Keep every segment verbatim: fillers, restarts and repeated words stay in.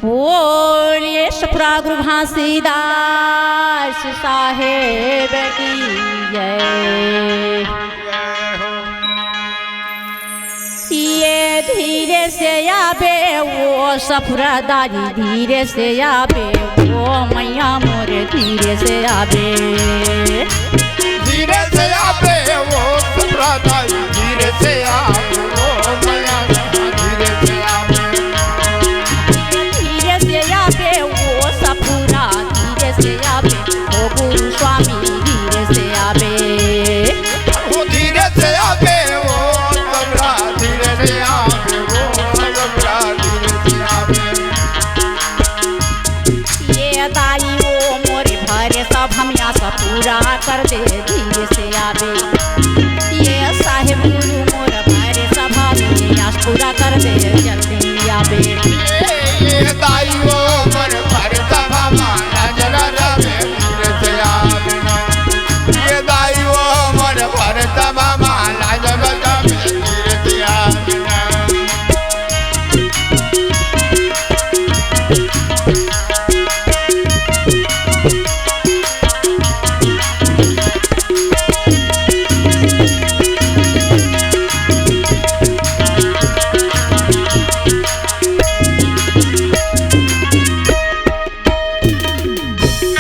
बोलिए सतपुरा गुरु घासीदास साहेब की जय। ये धीरे से आबे वो सतपुरा दाई, धीरे से आबे वो मैया मोर, धीरे से आबे। धीरे से आबे वो सतपुरा दाई, धीरे से आबे वो मैया, धीरे से आबे। धीरे से आबे वो सतपुरा, धीरे से आबे वो गुरु स्वामी, धीरे से आबे। वो धीरे से आबे वो सतपुरा, धीरे से आबे वो सतपुरा, धीरे से आबे। ये दाई वो मोरे भरे सब हमिया सब पूरा कर दे, धीरे से आबे। ये साहेब गुरु मोर भरे सब हमिया पूरा कर दे, जल्दी आबे। ये दाई वो मोर भरे सब हमिया जरा जाबे, धीरे से आबे। ये दाई वो मोर भरे सब हमिया जरा जाबे, धीरे से आबे।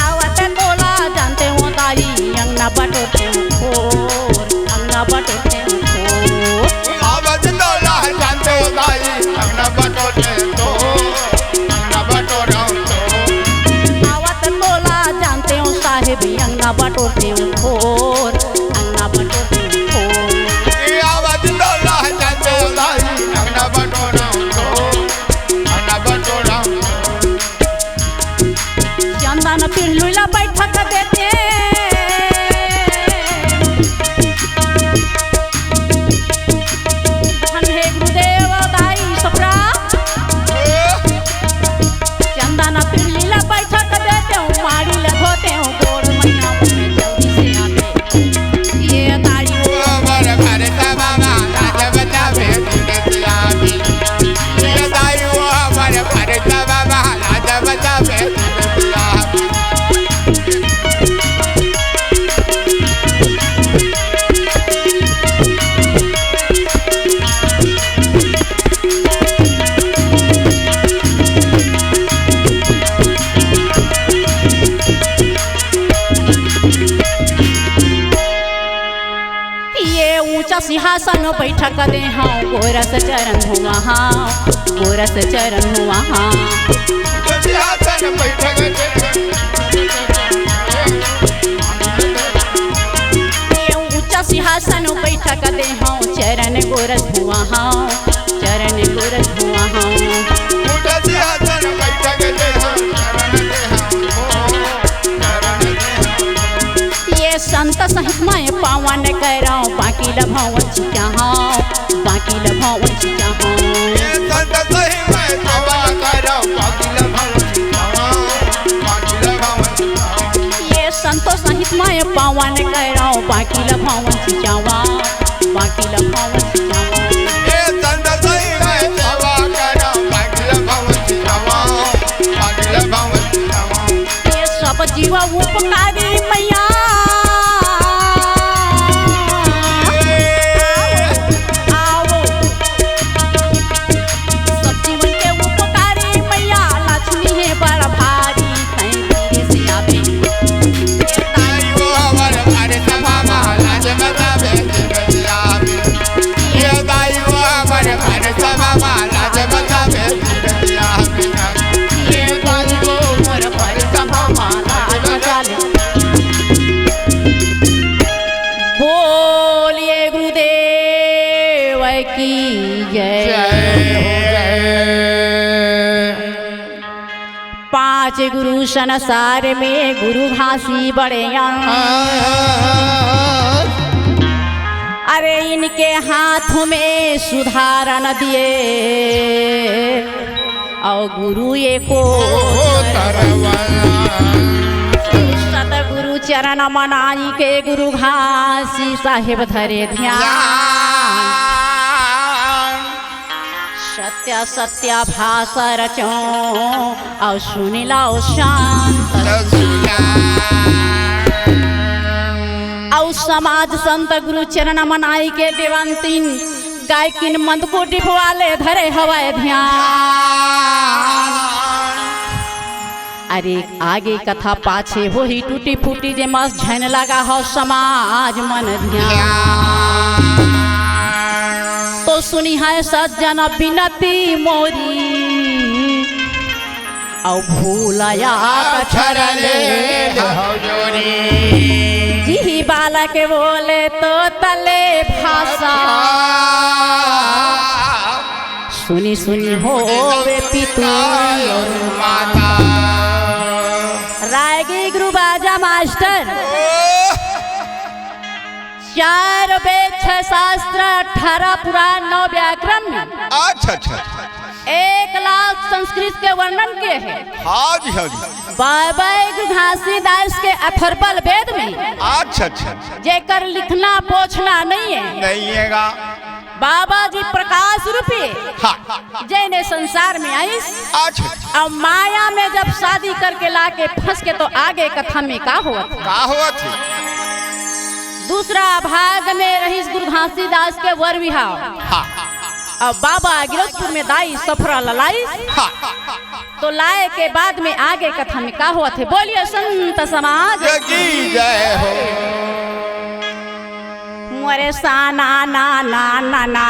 आवत तोला जानते हो दाई, अंगना बटोरते हो खोर, अंगना बटोरते हो खोर। आवत तोला जानते हो दाई, अंगना बटोरते हो, अंगना बटोरते हो। आवत तोला जानते हो साहेब, अंगना बटोरते हो खोर, अंगना बटोरते हो खोर। आवत तोला जानते हो दाई, अंगना बटोरते हो खोर, अंगना बटोरते हो खोर। चंदन पिरलुला बैठक देते। धन हे गुरुदेव दाई सतपुरा। चंदन पिरलुला बैठक देते हूँ, माड़ी ले धोते हूँ, गोड़ मैया में जल्दी से आते। ये दाई वो हमर भरत बाबा, लाज बचावे, धीरे से आवे। ये दाई वो हमर भरत बाबा, लाज बचावे, धीरे से आवे। ये ऊंचा सिंहासन बैठक दे हूँ, गोरस चरण हुआ हाँ, गोरस चरण हुआ हाँ। ऊंचा सिंहासन बैठक दे हूँ, ये ऊंचा सिंहासन बैठक दे हूँ, चरण गोरस हुआ हाँ, चरण गोरस हुआ हाँ। ऊंचा सिंहासन बैठक दे हूँ, चरण दे हूँ, चरण दे हूँ। ये संत सहित मैं पावन करौं, बाकी ल भवन चिचाहौं, बाकी ल भवन चिचाहौं। ये संत सहित मैं पावन करौं, बाकी ल भवन चिचाहौं, बाकी ल भवन चिचाहौं। ये संत सहित मैं पावन करौं, बाकी ल भवन चिचाहौं, बाकी ल भवन चिचाहौं। ये संत सहित मैं पावन करौं, बाकी ल भवन चिचाहौं, बाकी ल भवन चिचाहौं। ये सब जीव उपकारी मैया। आओ, आओ। सब जीवन के उपकारी मैया, लक्ष्मी हे बड़ भारी, कहीं धीरे से आवे। ताई वो हमारे भारे सभा महाराज बतावे। ये दाई वो हमर भर सभा महाराज बतावे। ये दाई वो हमर भर सभा महाराज बतावे। बोलिए गुरुदेव की जय। जय हो, जय। पांच गुरु संसार में गुरु घासी बड़े अंग। अरे इनके हाथ में सुधारन दिए और गुरु एको तरवला। सतगुरु चरण मनाई के गुरु घासी साहेब धरे ध्यान। सत्य सत्य भाषा रचो, अउ सुनि लव शांत। अउ समाज संत गुरु चरण मनाई के देवंतीन गायकिन मंदकोटी वाले धरे हवय ध्यान। अरे आगे कथा पाछे होही टूटी फूटी, जे मस झन लगा हो समाज मन ध्यान। तो सुनिहय सज्जन बिनती मोरी, अउ भूलया अक्षर ले लेहव जोरी। जिही बालक बोले तो तले भाषा, सुनि सुनि होवे पितु अउ माता। रायगी गुरु बाजा मास्टर। चार वेद, छह शास्त्र, अठारह पुराण, नौ व्याकरण में अच्छा, अच्छा। एक लाख संस्कृत के वर्णन किए हैं। हाँ जी, हाँ जी। बाबा गुरु घासीदास के अथर्वल वेद में अच्छा, अच्छा। जेकर लिखना पोछना नहीं है। नहीं हैगा। बाबा जी प्रकाश रूपी हाँ। जैने संसार में आइस। अच्छा। अब माया में जब शादी करके लाके फंस के, तो आगे कथा में का होत? का होत है? दूसरा भाग में रहीस गुरु घासीदास के वर विहाव। हाँ। अब बाबा गिरकपुर में दाई सफरा ललाइस। हाँ। तो लाए के बाद में आगे कथा में का होत है? बोलिए संत समाज की जय हो। मोरे साना ना ना ना ना।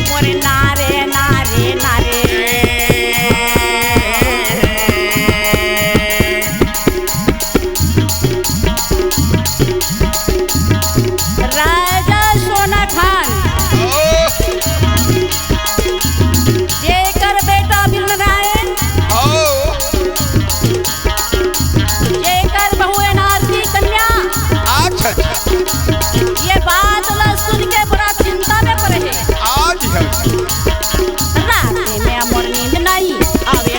मोरे नारे नारे नारे। राजा सोना खान, जेकर बेटा बिन रहे, जेकर बहू अनारती कन्या, अच्छा, अच्छा। ये बात ला सुन के बड़ा चिंता में पड़े है। आज है। रात में मोर नींद नहीं आवे।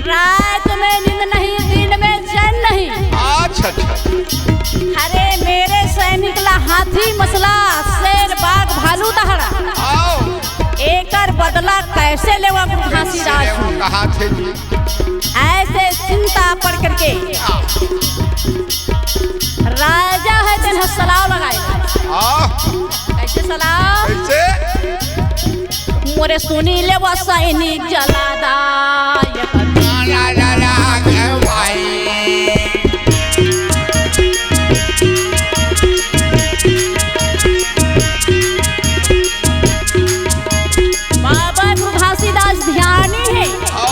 रात में नींद नहीं, दिन में चैन नहीं। अच्छा, अच्छा। अरे मेरे सैनिक ला हाथी मसला, शेर बाघ भालू दहाड़ा। आओ। एकर बदला कैसे लेवा गुरु घासीदास? कहा थे जी। ऐसे चिंता पड़ करके राजा है तेन ह सलाव लगाए। हाँ। कैसे सलाव? कैसे? मोरे सुनी ले वो सैनिक जलादा। ला, ला, ला, ला, के भाई। बाबा गुरु घासीदास ध्यानी है। ओ।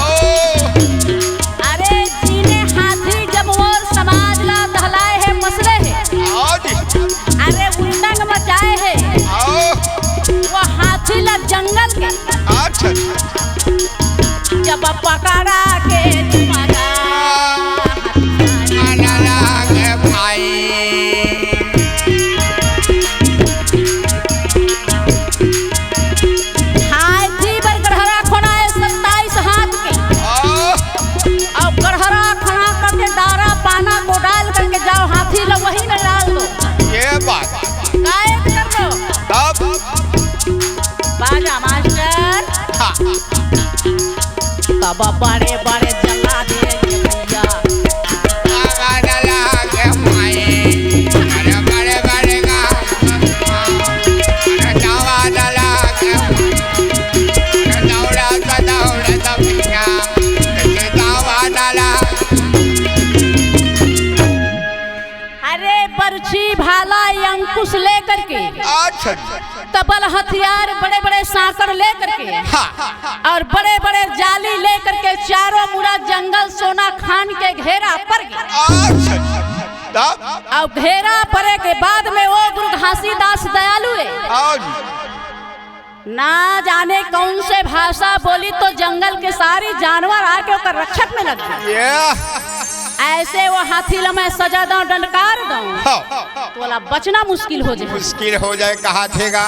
अरे, जीने हाथी जब वो समाज ला दहलाए है, मसले है। हाँ जी। अरे, उल्टंग मचाए है। हाँ। वो हाथी ला जंगल के। अच्छा, अच्छा। जब पकड़ा के तुम्हारा हाथी ला के भाई। हाथी बर गड़हरा खोना है सत्ताईस हाथ के। आह! अउ गड़हरा खड़ा करके डारा पाना को डाल करके जाओ, हाथी ला वहीं में डाल दो। ये बात। गायब कर दो। तब? बाजा मास्टर। हाँ। तब बड़े बड़े जला देंगे भैया। अरे बरछी भाला अंकुश लेकर के, अच्छा। तबल हथियार बड़े बड़े सांकड़ लेकर के, हाँ। और बड़े बड़े जाली लेकर के चारों मुड़ा जंगल सोना खान के घेरा पर गए। अच्छा। तब? और घेरा परे के बाद में वो गुरु घासीदास दयालु है। हाँ जी। ना जाने कौन से भाषा बोली तो जंगल के सारी जानवर आके ओकर रक्षक में लग गए। ये। ऐसे वो हाथी ल मैं सजा दंव, डंडकार दंव, हाँ। तोला बचना मुश्किल हो जाय। मुश्किल हो जाय, कहाथे गा।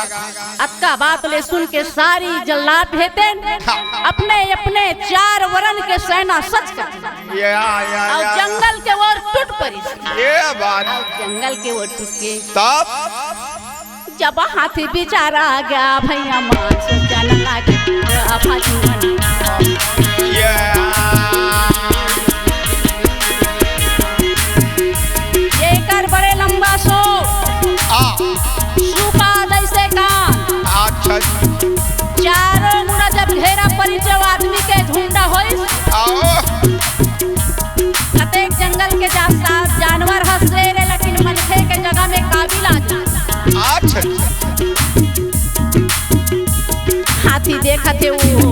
अतका बात ले सुन के सारी जल्लाद हे तेन हाँ। अपने अपने चार वरन के सेना सज कर या, या, अउ या। जंगल के ओर टूट परिस। ये बात। अउ जंगल के ओर टूट के तब जब हाथी बिचारा गया भैया, मांस चल लागे, अभा जीवन। ये एकर बड़े लंबा सो आ। सुपा जैसे कान। अच्छा। चारों मुड़ा जब घेरा परिस, जब आदमी के झुंडा होइस। आओ। कतेक जंगल के जा-, जानवर ह शेर हे, लेकिन मनखे के जगह में काबिल आ जा। अच्छा। हाथी देखत हे वो।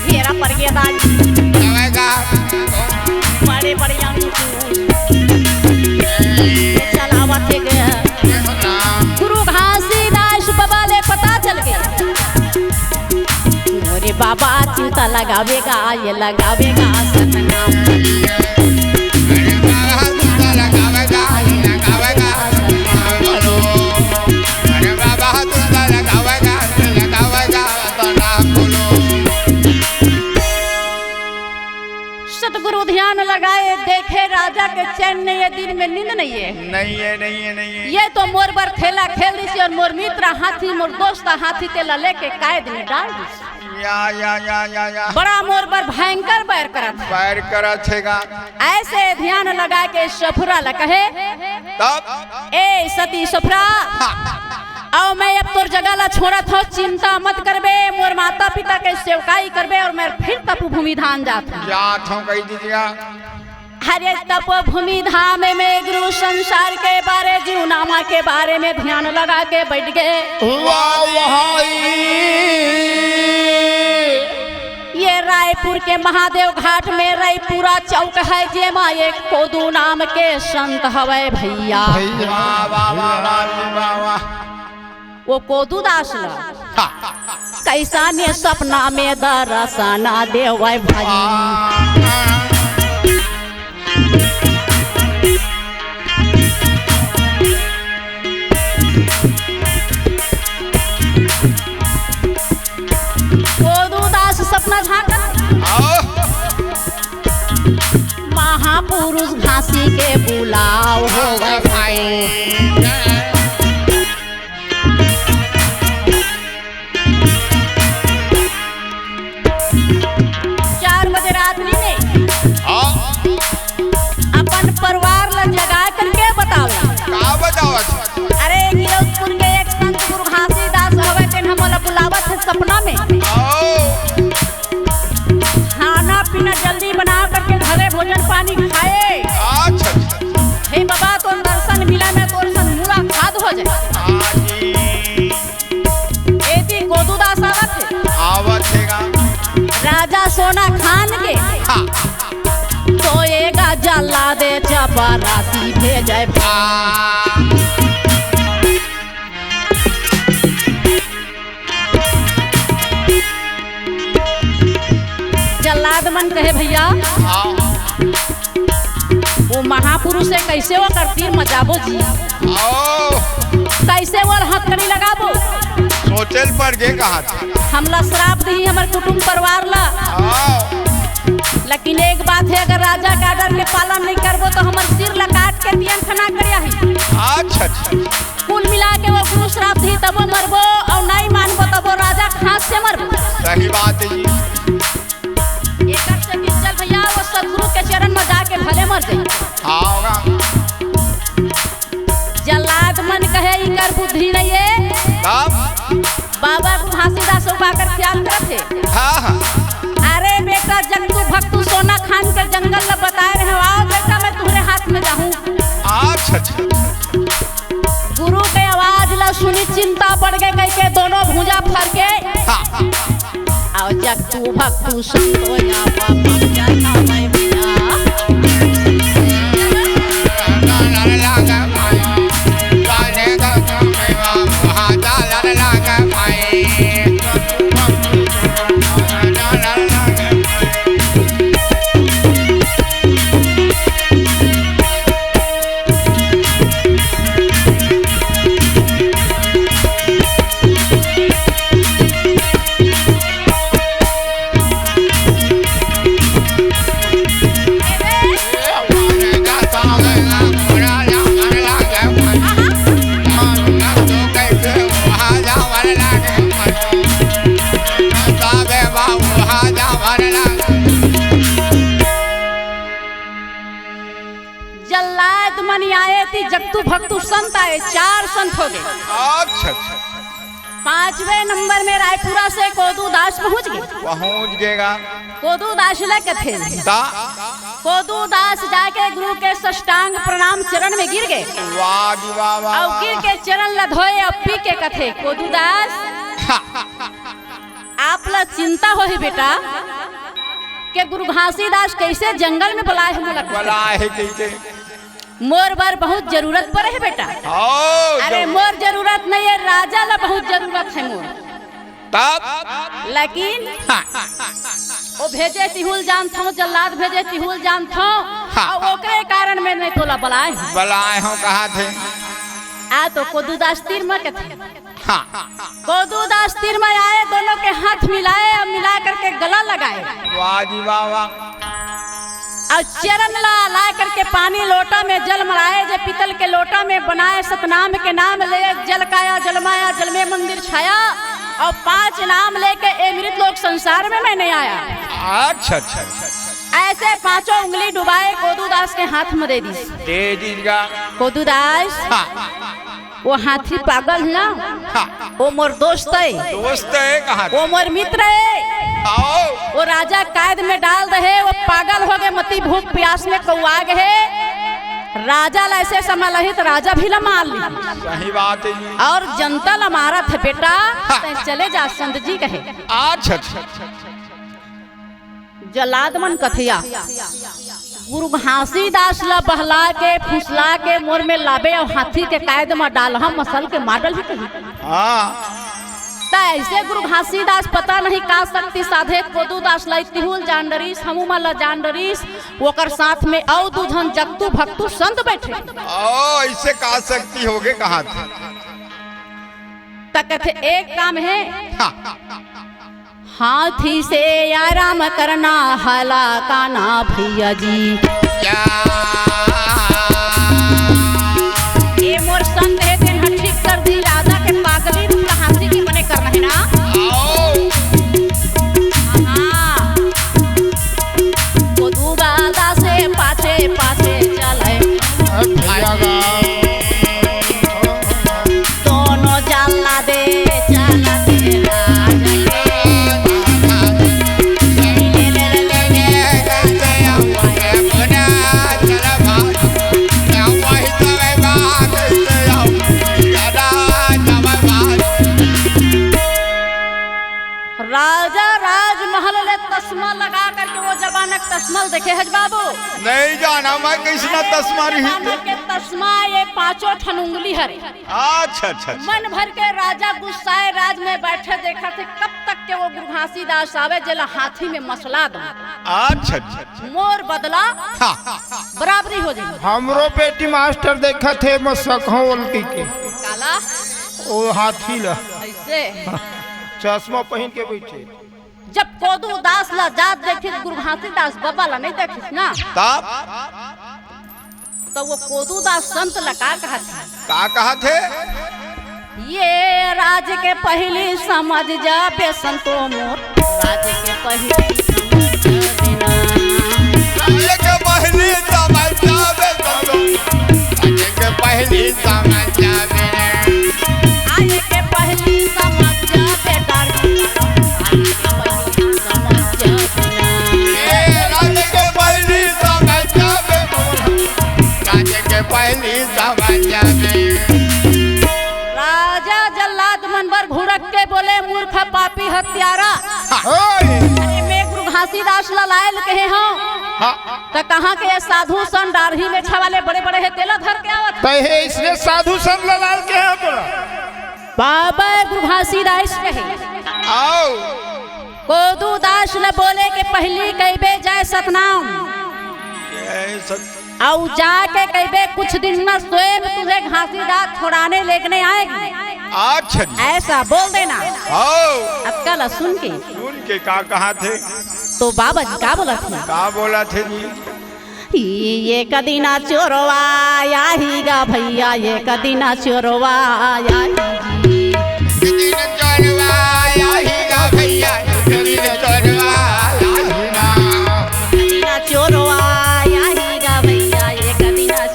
घेरा पर के दाई। बड़े बड़े अंगूर। चलावत हे गया। गुरु घासीदास बाबा ले पता चल गया। मोरे बाबा चिंता लगावेगा, ये लगावेगा सतनाम। सतगुरु ध्यान लगाए, देखे राजा के चैन नहीं है, दिन में नींद नहीं है। नहीं है, नहीं है, नहीं है। ये तो मोर बर खेला खेल दिस अउ मोर मित्र हाथी, मोर दोस्त हाथी तेला लेके कैद में डाल दिस। या, या, या, या, या। बड़ा मोर बर भयंकर बैर करत हे। बैर करत हे गा। ऐसे ध्यान लगा के सफुरा ल कहे, तब? ए सती सफुरा, हाँ। अउ मैं अब तोर जगह ला छोड़त हंव, चिंता मत करबे, मोर माता पिता के सेवकाई करबे अउ मैं फिर तपोभूमि धाम जात हंव। जात हंव कहि दीजिए। अरे तपोभूमि धाम में गुरु संसार के बारे, जीवनामा के बारे में ध्यान लगा के बैठ गए। वाह भाई। ये रायपुर के महादेव घाट में रईपुरा चौक है, जेमा एक कोदू नाम के संत हवय भैया। भैया। वाह, वाह, वाह, वाह जी, वाह, वाह। वो कोदू दास ला हाँ। कैसा ने सपना में दर्शन देवय भाई। हाँ। कोदू दास सपना झांकत। आओ। महापुरुष घासी के बुलाव होवय भाई। चार बजे रात्रि में हाँ। अपन परिवार ला जगा करके बतावे। का बतावत? अरे, गिरौदपुर के एक संत गुरु घासीदास हवय, तेन हमन ला बुलावत हे सपना में। आओ। खाना पीना जल्दी बना करके घरे भोजन पानी खाए। अच्छा, अच्छा। हे बाबा, तोर दर्शन मिला, मैं तोर सन मुलाकात हो जाए। हाँ जी। एती कोदूदास आवत हे। आवत हे गा। राजा सोना खान के हाँ। तो एगा जल्लाद चपरासी भेजे। हाँ। जल्लाद मन कहे, भैया, हाँ। वो महापुरुष हे, कैसे ओकर तीर म जाबो जी? आओ। कैसे ओला हथकड़ी लगाबो? सोचे ल पड़ गे कहा था। हमला श्राप दिही हमर कुटुम परिवार ला। आओ। लेकिन एक बात हे, अगर राजा के order के पालन नहीं करबो तो हमर सिर ला काट के तियन फना कर आही। अच्छा, अच्छा। कुल मिला के वो गुरु श्राप दिही तबो मरबो अउ नहीं मानबो तबो राजा के हाथ से मरबो। सही बात हे जी। एकर से निश्चल भैया, वो सतगुरु के चरण में जाके भले मर जाई। हाँ, होगा। जल्लाद मन कहे, इकर बुद्धि नहीं हे। तब? बाबा को घासीदास उबाकर ख्याल करत हे। हाँ, हाँ। अरे बेटा, जब तू भक्तू सोना खान के जंगल ला बताए रहे, आओ बेटा, मैं तुम्हारे हाथ में जाहूँ। अच्छा, अच्छा। गुरु के आवाज ला सुनी, चिंता पड़ गे, कहिके दोनों भुजा फर के। हाँ। अउ जग तू भक्तू संतो या बाबा जाता मैं बिना। जल्लाद मन आए ती जगतू भगतू संत आए, चार संत हो गए। अच्छा, अच्छा। पांचवें नंबर में रायपुरा से कोदू दास पहुंच गए। पहुंच गएगा। कोदू दास ले कथे। ता? कोदू दास जाके गुरु के साष्टांग प्रणाम चरण में गिर गए। वाह जी वाह, वाह, अउ वाह, गिर वाह। के चरण ला धोए अउ पी के कथे, "कोदू दास, आप ला चिंता होही बेटा, के गुरु घासीदास कैसे जंगल में बलाए हे मोला।" बलाए हे कहिके। "मोर बर बहुत जरूरत पड़े हे बेटा।" हाँ, अरे जरूर। मोर जरूरत नहीं है, राजा ला बहुत जरूरत है मोर। तब? लेकिन हाँ। वो भेजे तिहुल जानथों, जल्लाद भेजे तिहुल जानथों, हाँ। अउ ओकरे कारण में नहीं तोला बलाए। बलाए हों कहाथे। आ तो कोदूदास तीर में कथे। हाँ। कोदूदास तीर में आए, दोनों के हाथ मिलाए अउ मिला करके गला लगाए। वाह जी वाह, वाह। अउ चरण ला ला करके पानी लोटा में जल मलाए, जे पीतल के लोटा में बनाए, सतनाम के नाम ले, जल काया जलमाया, जल में मंदिर छाया, अउ पांच नाम लेके ए मृत लोक संसार में मैं नहीं आया। अच्छा, अच्छा, अच्छा। ऐसे पांचों उंगली डुबाए कोदूदास के हाथ में दे दीस। दे दीस गा। कोदूदास, हाँ। वो हाथी पागल हे ना, हाँ। वो मोर दोस्त हे। दोस्त हे, कहाथे? वो मोर मित्र हे। आओ। वो राजा कैद में डाल दे हे, वो पागल हो गए, मती भूख प्यास में कौआ गए हे। राजा ला ऐसे समझ लही तो राजा भी ला मार ली। सही बात हे जी। अउ जनता ला मारत हे बेटा, हाँ। तैं चले जा संत जी कहे। अच्छा, अच्छा, अच्छा, अच्छा। जल्लाद मन कथे या, गुरु घासीदास ला बहला के, फुसला के मोर में लाबे अउ हाथी के कैद म डालहूं, मसल के मार डलही कही। हाँ। त ऐसे गुरु घासीदास पता नहीं का शक्ति साधे, कोदूदास ला तिहुल जान डरिस, हमू मन ला जान डरिस, ओकर साथ में अउ दू झन जगतू भगतू संत बैठे। ओ, ऐसे का शक्ति होगे कहाथे? त कथे, एक काम हे, हाँ। हाथी से आराम करना, हलाकाना भैया जी। क्या? ये मोर संत हे, तेन ह ठीक कर दी, राजा के पागली रूप ला हाथी के बने करना हे ना? आओ। हाँ। कोदूदास पाछे पाछे चले। भैया गा। दोनों जल्लाद चलत हे राजा के। राजा राजमहल ले तसमा लगा करके, वो जमाना के तसमा ल देखे हस बाबू? नहीं जाना मैं कैसना तसमा रही। जमाना के तसमा ये पांचों ठन उंगली हरे। अच्छा, अच्छा, अच्छा। मन भर के राजा गुस्साए, राज में बैठे देखथे कब तक के वो गुरु घासीदास आवे, जेला हाथी में मसला दो। अच्छा, अच्छा, अच्छा। मोर बदला हाँ। बराबरी हो जाए। हमरो बेटी मास्टर देखथे, मसकहूं ओलकी के। काला? ओ हाथी ला। ऐसे? चश्मा पहिन के बैठे। जब कोदूदास ला जात देखिस, गुरु घासीदास बबा ला नहीं देखिस ना। तब? त वो कोदूदास संत ला का कहाथे? का कहाथे? ये राज के पहिली समझ जाबे संतो मोर, राज के पहिली समझ जाबे ना। राज के पहिली समझ जाबे संतो, राज के पहिली समझ जाबे ना। आए के पहिली समझ जाबे darling, आए के पहिली समझ जाबे ना। ए, राज के पहिली समझ जाबे मोर, राज के पहिली समझ जाबे। राजा जल्लाद मन बर घुड़क के बोले, "मूर्ख पापी हत्यारा, ओए! अरे मैं गुरु घासीदास ला लायल कहे हूँ, हाँ। त कहाँ के ये साधु संत डारही में छवाले बड़े बड़े हे, तेला धर के आवत।" तैं हे इसने साधु संत ला लायल कहे हूँ तोला। बाबा गुरु घासीदास कहे। आओ। कोदूदास ल बोले के पहिली कहिबे जय सतनाम। जय सत- अउ जाके कहिबे कुछ दिन में स्वयं तुझे घासीदास छोड़ाने लेगने आएगी। अच्छा जी। ऐसा बोल देना। आओ। अतका ल सुन के। सुन के का कहाथे? तो बाबा जी का बोलत हे? का बोलथे जी? ई एक दिना चोरवा आही गा भैया, एक दिना चोरवा आही जी। एक दिन चोरवा आही गा भैया, एक दिन चोरवा आही ना। एक दिना चोरवा आही गा भैया, एक दिना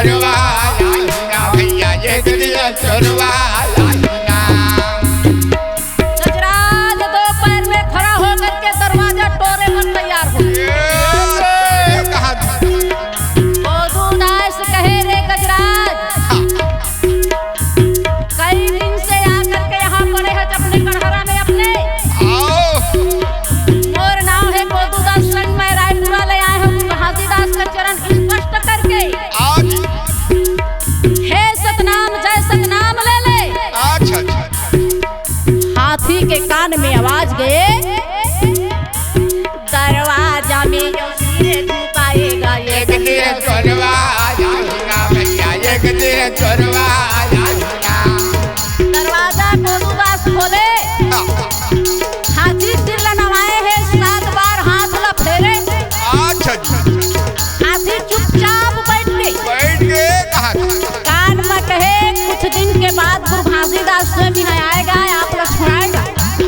चोरवा आई ना भैया, एक दिन चोरवा आई ना। गजराज दो पैर में खड़ा होकर के दरवाजा टोरे बर तैयार हो। ए, कहा? गोदूदास कहे, "रे गजराज, कई दिन से आकर के यहाँ पड़े हो अपने कटहरा में अपने। आओ। मोर नाम है गोदूदास, संग मैं रायपुरा ले आए हूँ घासीदास का चरण स्पष्ट करके। आओ जी। हे सतनाम, जय सतनाम ले ले।" अच्छा, अच्छा। हाथी के कान में आवाज गए, "दरवाजा में जो सिर झुकाएगा, एक दिन चोरवा आएगा भैया, एक दिन चोरवा आएगा।" दरवाजा गोलूदास खोले, हाँ। हाथी सिर ल नवाए हे, सात बार हाथ ल फेरे। अच्छा जी। हाथी चुपचाप बैठ के, बैठ के कहा? कान में कहे, "कुछ दिन के बाद गुरु घासीदास स्वयं यहाँ आएगा, आप लोग छुड़ाएगा।"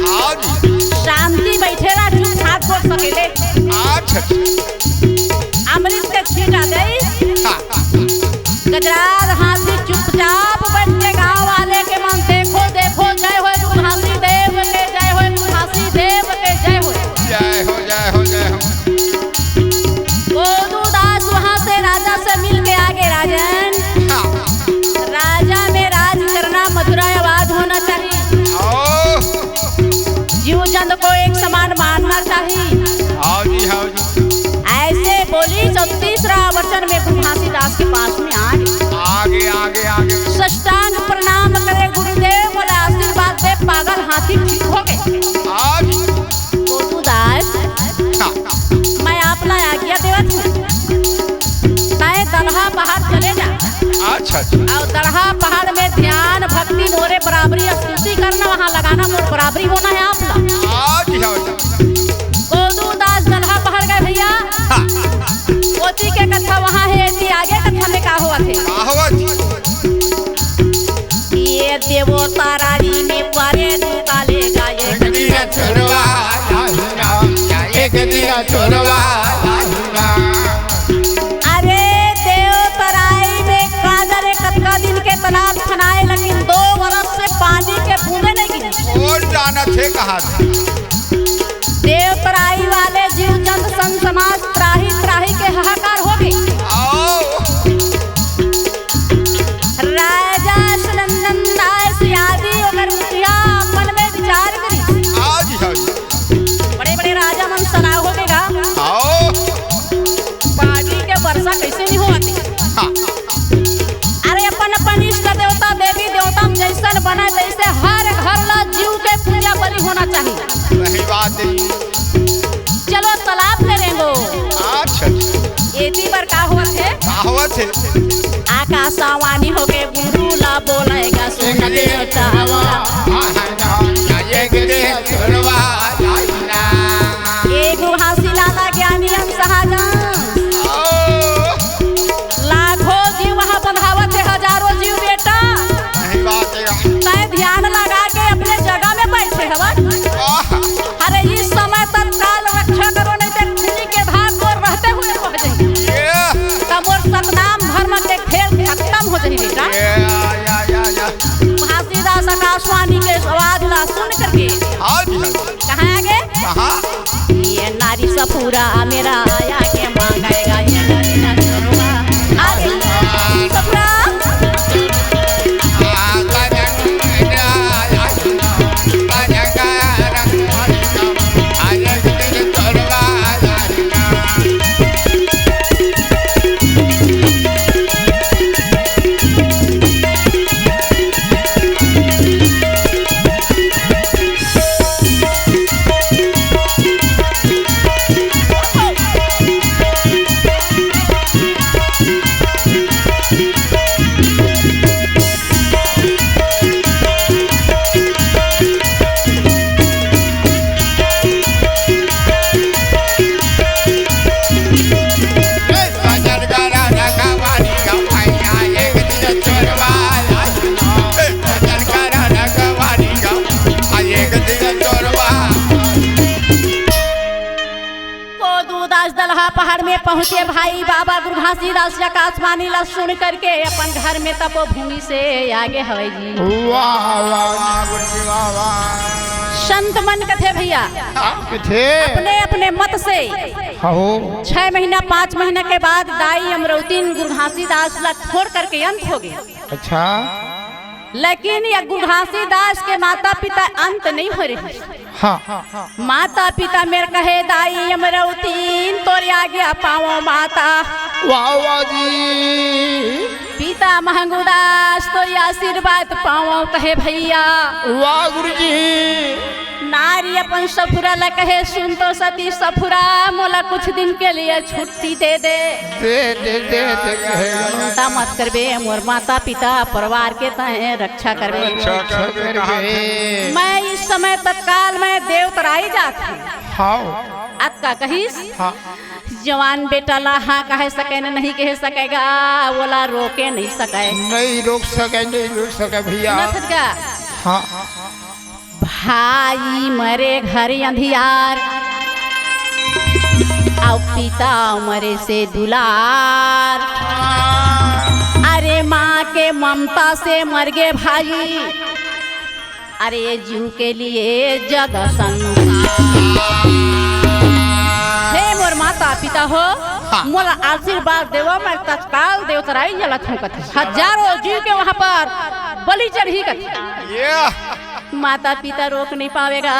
हाँ जी। शांति बैठे रहा, चुप, हाथ जोड़ सकेले। अच्छा जी। अमृत के छींटा दे। हाँ। गजराज हाथी चुपचाप बैठ के गाँव वाले के मन, "देखो, देखो, जय होय गुरु घासी देव के, जय होय गुरु घासी देव के, जय होय।" जय हो, जय हो, जय हो। गोदूदास वहां से राजा से मिल के आगे, राजन, हाँ। राजा में राज करना, मधुरा आवाज होना चाहिए। ओ। जीव जंत को एक समान मानना चाहिए। हाँ जी, हाँ जी। ऐसे बोली तो तीसरा वचन में गुरु घासीदास के पास में आ गए। आगे, आगे, आगे। साष्टांग प्रणाम करे गुरुदेव, बोले, "आशीर्वाद दे, पागल हाथी ठीक हो गए।" हाँ जी। गोदूदास, हाँ। मैं आप ला आज्ञा देवत हूँ, तय दलहा पहाड़ चले जा। अच्छा, अच्छा। और दलहा पहाड़ में ध्यान, भक्ति, मोरे बराबरी, स्तुति करना, वहाँ लगाना, मोर बराबरी होना है आप ला। हाँ जी, हाँ जी। गोदूदास दलहा पहाड़ गए भैया। हाँ। ओती के कथा वहाँ है, एती आगे कथा में का होवत है? का होवत? ये देवोता रानी में परे दुकाले गा, एक दिन चोरवा आही ना, एक दिन चोरवा आही ना। अरे, देवतराई में का जाने कतका दिन के तालाब खनाए, लेकिन दो बरस से पानी के बूंदे नहीं गिरी। कौन जानत हे कहाँ से? देवतराई वाले जीव जंत संत समाज त्राही त्राही के हाहाकार हो गई। आओ। राजा सुनंदन दास यादी ओकर मुखिया मन में विचार करी। आओ जी, आओ जी। बड़े बड़े राजा मन सलाह हो गए गा। आओ। पानी के वर्षा कैसे नहीं होती? हाँ। अरे अपन अपन इष्ट देवता देवी देवता में जैसन बना तैसे हर घर ला जीव के पूजा बलि होना चाहिए। सही बात है। चलो तालाब में रेंगो। अच्छा। एती बर का होवत हे? का होवत हे? आकाशवाणी होके गुरु ला बोलेगा, सुन ले चाहवा। एक दिन चोरवा जाई ना। एगो हासिल आला ज्ञानी हम शाहजहां। ओ। लाखों जीव वहाँ बंधावत हे, हजारों जीव बेटा। सही बात है। तय ध्यान लगा के अपने जगह में बैठे हवा। आह। अरे इस समय तत्काल रक्षा करो, नहीं तो खूनी के धार तोर रहते हुए बह जाएंगे। ये। तब मोर सतनाम धर्म के खेल खत्म हो जाई बेटा। ये, या, या, या, या। घासीदास आकाशवाणी के आवाज ला सुन करके हाँ जी, हाँ जी। कहाँ आगे? कहाँ? ये नारी सा पूरा मेरा आया के मांगेगा ये नारी ना छोड़वा। आगे सफरा। पहाड़ में पहुंचे भाई, बाबा गुरु घासीदास आकाशवाणी ला सुन करके अपन घर में तपोभूमि से आगे हवै जी। वाह, वाह, वाह, गुरुजी, वाह, वाह। संत मन कथे भैया, हाँ, कथे। अपने अपने मत से हो। छह महीना, पाँच महीना के बाद दाई अमरौतीन गुरु घासीदास ला छोड़ करके अंत हो गए। अच्छा। लेकिन ये गुरु घासीदास के माता पिता अंत नहीं हो रहे। हाँ। माता पिता मेर कहे, दाई अमरौतीन तोर आज्ञा पावों माता। वाह, वाह जी। पिता महंगुदास तोर आशीर्वाद पावों कहे भैया। वाह गुरुजी। नारी अपन सफुरा ला कहे, सुन तो सती सफुरा, मोला कुछ दिन के लिए छुट्टी दे दे। दे, दे, दे, दे, कहे। चिंता मत करबे, मोर माता पिता परिवार के तहे रक्षा करबे। रक्षा करबे। मैं इस समय तत्काल में देवतराई जात हूँ। हाँ। अतका कहिस, हाँ। जवान बेटा ला हाँ कहे सके न नहीं कहे सकेगा, ओला रोके नहीं सके। नहीं रोक सके, नहीं रोक सके भैया। ना सकेगा। हाँ। भाई मरे घर अंधियार, अउ पिता मरे से दुलार। अरे माँ के ममता से मर गे भाई, अरे जीव के लिए जग संसार। हे मोर माता पिता हो, हाँ। मोला आशीर्वाद देवा, मैं तत्काल देवतराई जलत हूँ कथे। हजारों जीव के वहाँ पर बलि चढ़ही कथे। ये माता पिता रोक नहीं पावेगा।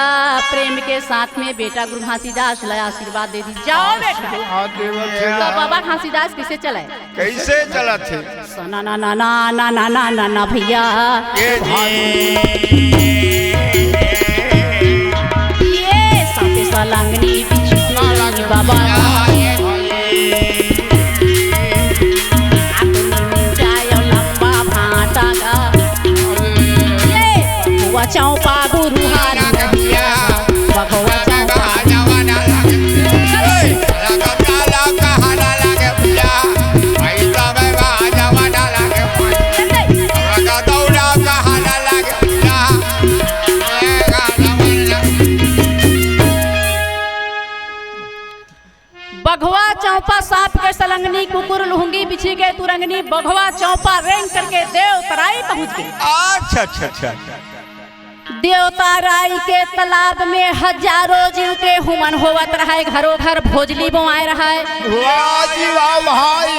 प्रेम के साथ में बेटा गुरु घासीदास ला आशीर्वाद दे दी, जाओ बेटा। आशीर्वाद देवत हे। तो बाबा घासीदास कैसे चले? कैसे चलत हे? सना ना ना ना ना ना ना ना ना भैया। ये जी। ये साथे सलंगनी बिछी बाबा। आतुनी जायो लंबा भाटा गा। ये बघवा चौपा गुरु हारी। बघवा चौपा। बघवा चौपा सांप के सलंगनी, कुकुर लुहंगी बिछी के तुरंगनी, बघवा चौपा रेंग करके देवतराई पहुंच गए। अच्छा, अच्छा, अच्छा। देवतराई के तालाब में हजारों जीव के हुमन होवत रहे, घरों घर भोजली बोआए रहे। वाह जी वाह भाई।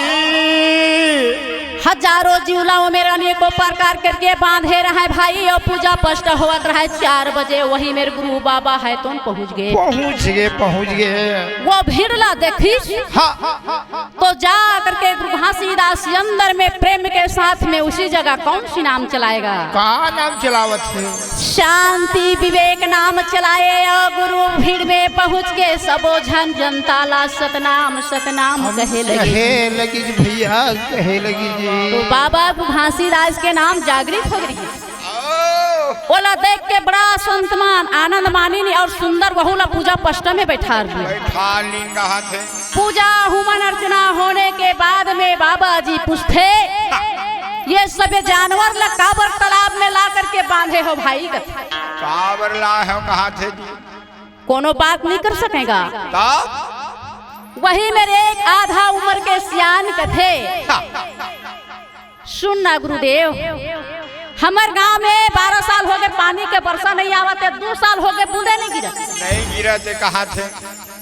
हजारों जीव ला ओमेर अनेकों प्रकार करके बांधे रहे भाई, और पूजा पाठ होवत रहे। चार बजे वही मेर गुरु बाबा है तो पहुंच गए। पहुंच गए, पहुंच गए। वो भीड़ ला देखिस। हाँ। तो जा करके गुरु घासीदास अंदर में प्रेम के साथ में उसी जगह कौन सी नाम चलाएगा? का नाम चलावत हे? शांति विवेक नाम चलाए। और गुरु भीड़ में पहुंच के सबो झन जनता ला सतनाम सतनाम हम कहे लगे। कहे लगी जी भैया, कहे लगी जी। तो बाबा गुरु घासीदास के नाम जागृत हो गई। ओला देख के बड़ा संत मन आनंद मानिन और सुंदर वहू ला पूजा पष्ट में बैठा ली। बैठा लीन कहा थे। पूजा हुमन अर्चना होने के बाद में बाबा जी पूछथे, ये सब जानवर ला काबर तालाब में ला करके बांधे हो भाई? काबर ला हो कहा थे जी। कोनो बात नहीं कर सकेगा। तब? वही मेर एक आधा उम्र के सियान कथे। हाँ। सुन ना गुरुदेव, हमर गांव में बारह साल हो गए पानी के वर्षा नहीं आवत हे, दू साल हो गए बूंदे नहीं गिरत। नहीं गिरत हे, कहा थे?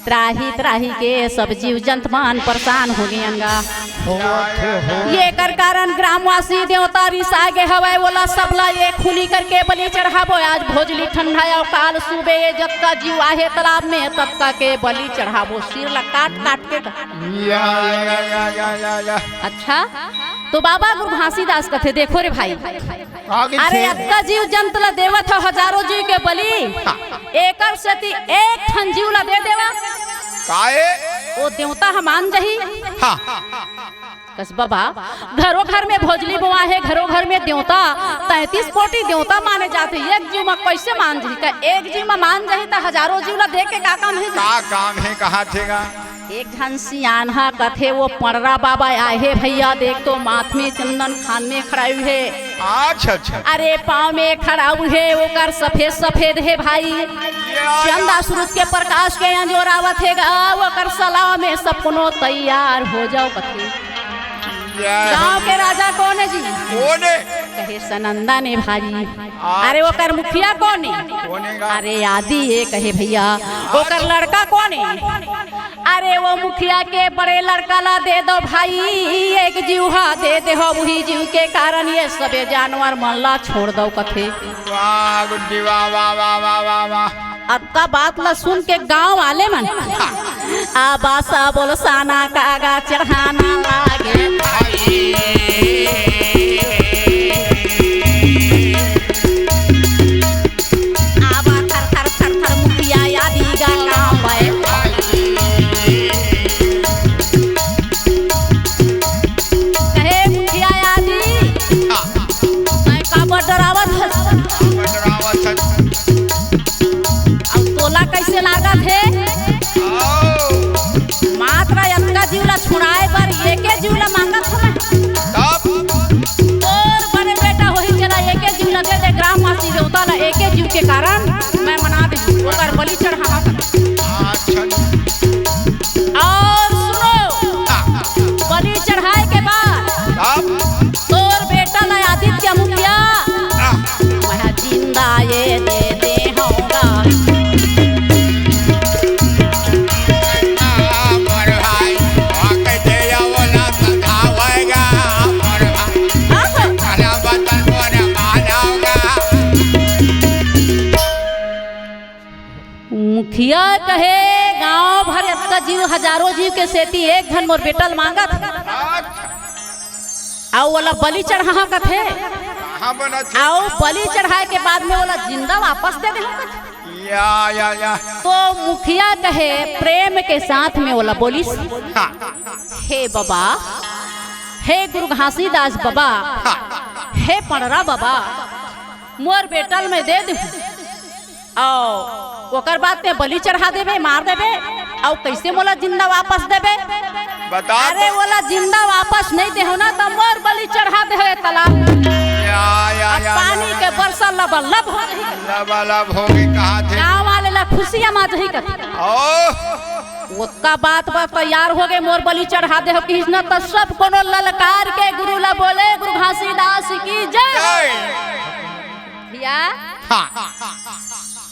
त्राही त्राही के सब जीव जंत मन परेशान हो गए अंगा। होवत हे, होवत। ये कर कारण ग्रामवासी देवता रिसा गे हवय, ओला सबला एक खुली करके बलि चढ़ाबो। आज भोजली ठंडा अउ काल सुबे ये जतका जीव आहे तालाब में ततका के बलि चढ़ाबो, सिर ला काट काट के। या, या, या। अच्छा, तो बाबा गुरु घासीदास कथे, देखो रे भाई, आगे अरे छे। अतका जीव जंत ला देवत हो, हजारों जीव के बलि, हाँ। एकर सेती एक ठन जीव ला दे देवा। काहे? वो देवता ह मान जही। हाँ। कस बबा, घरो घर में भोजली बोआ हे, घरो घर में देवता, तैंतीस कोटि देवता माने जाथे। एक जीव म कइसे मान जही? का एक जीव म मान जही त हजारों जीव ला देख के का काम हे जी? का काम हे, कहाथे गा? एक झन सियान ह कथे, वो पड़रा बाबा आए हे भइया, देख तो माथ में चंदन, खान में खड़ायु हे। अच्छा, अच्छा। अरे पाँव में खड़ायु हे, ओकर सफेद सफेद हे भाई। या, या। चंदा सूरज के प्रकाश के अंजोर आवत हे गा, ओकर सलाह में सब कोनो तैयार हो जाव कथे। या। गाँव के राजा कोन हे जी? कोन हे? कहे सनंदन हे भाई। आ। अरे ओकर मुखिया कोन हे? कोन हे गा? अरे आदि हे कहे भइया। ओकर लड़का कोन हे? अरे वो मुखिया के बड़े लड़का ला दे दव भाई, एक जीव हा दे देहव, उही जीव के कारण ये सबे जानवर मन ला छोड़ दव कथे। वाह गुड्डी, वाह, वाह, वाह। अतका बात ला सुन के गाँव वाले मन, आ बासा बोल साना कागा चढ़ाना लागे। आवा थर थर थर थर मुखिया आदि गा कांपे। कहे मुखिया आदि, हाँ। मैं काबर डरावत हस? काबर डरावत हस? अब तोला कइसे लागत हे? आओ। मात्र अतका जीव ला छुड़ाए बर एके जीव ला मांगत हवं। तब? तोर बने बेटा होही, चला एके जीव ला दे दे, ग्रामवासी देवता ला एके जीव के कारण मैं मना दे, ओकर बलि चढ़ाहा। अच्छा। और सुनो, हाँ। बलि चढ़ाए के बाद तब? तोर बेटा ला आदित्य मुखिया, हाँ। मैं जिंदा ये दे दे होगा। मुखिया कहे, गांव भर अतका जीव, हजारों जीव के सेती एक झन मोर बेटा ल मांगत हे। अउ ओला बलि चढ़ाहा कथे। कहाँ बनत हे? अउ बलि चढ़ाए के बाद में ओला जिंदा वापस दे देहूं कथे। या, या, या। तो मुखिया कहे, प्रेम के साथ में ओला बोलिस, हाँ। हे बबा, हे गुरु घासीदास बबा, हाँ। हे पड़रा बबा, मोर बेटा ल मैं दे देहूं। अउ ओकर बाद में बलि चढ़ा देबे, मार देबे, अउ कइसे मोला जिंदा वापस देबे? बता अरे, तो। ओला जिंदा वापस नइ देहूं ना, त मोर बलि चढ़ा देहूं ए तालाब। या, या, अब या, पानी या, के बरसा लबालब हो जही। लबालब होगे कहाथे। गांव वाले ला खुशियां मा जही कथे। ओ। ओतका बात बर तैयार होगे, मोर बलि चढ़ा देहूं किहिस ना, त सब कोनो ललकार के गुरु ला बोले, गुरु घासीदास की जय। जय। भइया, हाँ।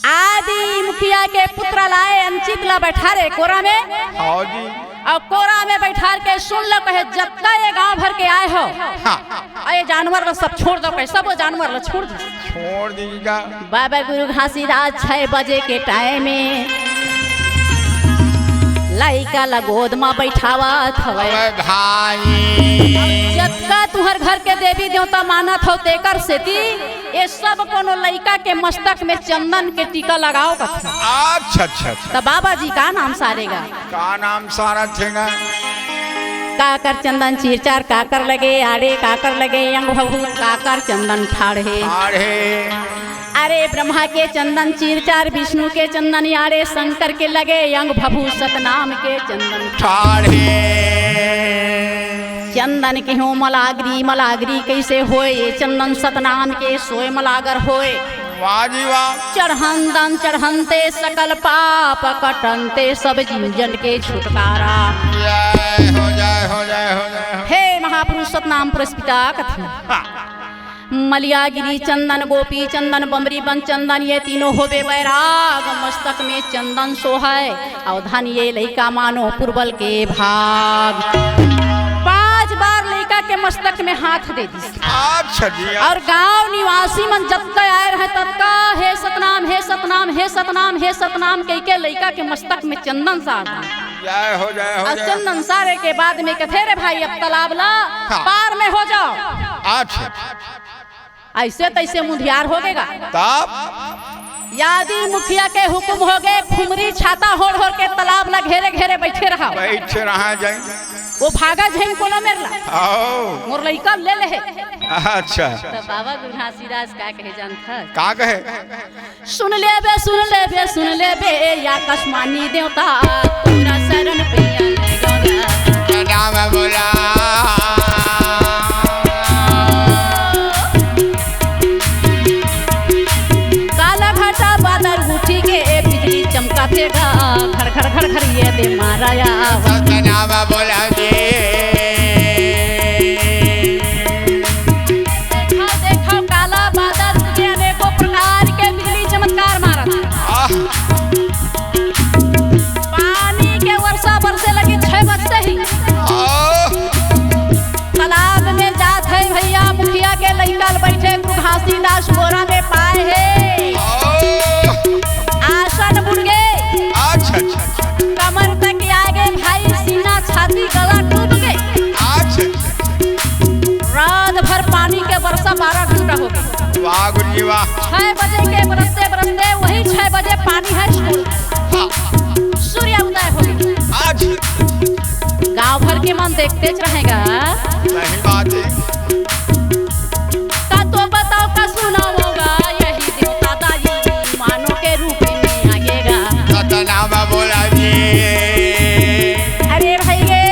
आदि मुखिया के पुत्र लाए अंचित ला बैठारे कोरा में। हाँ जी। अउ कोरा में बैठार के सुन लो कहे, जतका ये गांव भर के आए हो, हाँ। अउ ये जानवर ला सब छोड़ दो, कहे सब वो जानवर ला छोड़ दो। छोड़ दीगा। बाबा गुरु घासीदास छह बजे के टाइम में लइका ला गोद मा बैठावत हवय। अबे भाई। जतका तुहर घर के देवी देवता मानत हो, तेकर सेती ये सब कोनो लइका के मस्तक में चंदन के टीका लगाव कथे। अच्छा, अच्छा, अच्छा। त बाबा जी का नाम सारेगा? का नाम सारत हे गा? काकर चंदन चीर चार, काकर लगे आड़े, काकर लगे अंग भभूत, काकर चंदन ठाढ़े। ठाढ़े। अरे ब्रह्मा के चंदन चीर चार, विष्णु के चंदन आड़े, शंकर के लगे अंग भभूत, सतनाम के चंदन ठाढ़े। चंदन के हो मलागरी, मलागरी कइसे होय? ये चंदन सतनाम के सोय मलागर होय। वाह जी वाह। चढ़ंदन चढ़ंते सकल पाप कटंते, सब जीव जन के छुटकारा। जय हो, जय हो, जय हो, जय हो। हे महापुरुष सतनाम पुरस्पिता कथे। हाँ। मलियागिरी चंदन, गोपी चंदन, बमरी बन चंदन, ये तीनों होबे बैराग, मस्तक में चंदन सोहय, अउ धन ये लइका मानो पुरबल के भाग। पांच बार लइका के मस्तक में हाथ दे दिस। अच्छा जी। अउ गांव निवासी मन जतका आए रहे ततका, "हे सतनाम, हे सतनाम, हे सतनाम, हे सतनाम," कहिके लइका के मस्तक में चंदन सार दिस। जय हो, जय हो, अउ जय हो। चंदन सारे के बाद में कथे, "रे भाई, अब तालाब ला हाँ। पार में हो जाव।" अच्छा। अइसे तइसे मुंधियार होगे गा। तब? यादी मुखिया के हुकुम होगे, खुमरी छाता होड़ होड़ के तालाब ला घेरे घेरे बइठे रहा। बइठे रहा जाए। वो भागा झेन कोनो मेर ला। आओ। मोर लइका ले ले हे। अच्छा। तो बाबा गुरु घासीदास का कहे जानत हस? का कहे? सुन लेबे, सुन लेबे, सुन लेबे, या आकाशवाणी देवता, तोरा शरण पैया ले गौरा। नाम बोला। काला घटा बादर उठी के, ए बिजली चमकाथे गा, घर घर घर घर ये दे मारा या। सतनाम बोला जी। देखो, देखो, काला बादर उठ के अनेकों प्रकार के बिजली चमत्कार मारत। आह। पानी के वर्षा बरसे लगी छह बजते ही। आह। तालाब में जात है भैया, मुखिया के लइका ल बैठे गुरु घासीदास बोरा में पाए हे। आसन बुड़ गे। अच्छा, अच्छा, अच्छा। कमर तक आगे भाई, सीना, छाती, गला डूब गे। अच्छा, अच्छा। रात भर पानी के वर्षा, बारह घंटा हो गे। वाह गुरु जी, वाह। छह बजे के बरसते बरसते वही छह बजे पानी है छोड़। हाँ। सूर्य उदय हो गे। आज गांव भर के मन देखते च रहेगा। सही बात है। का तो बताओ, का सुनाओगा, यही देवता दाई मानो के रूप में आगेगा। सतनाम बोला जी। अरे भाई रे,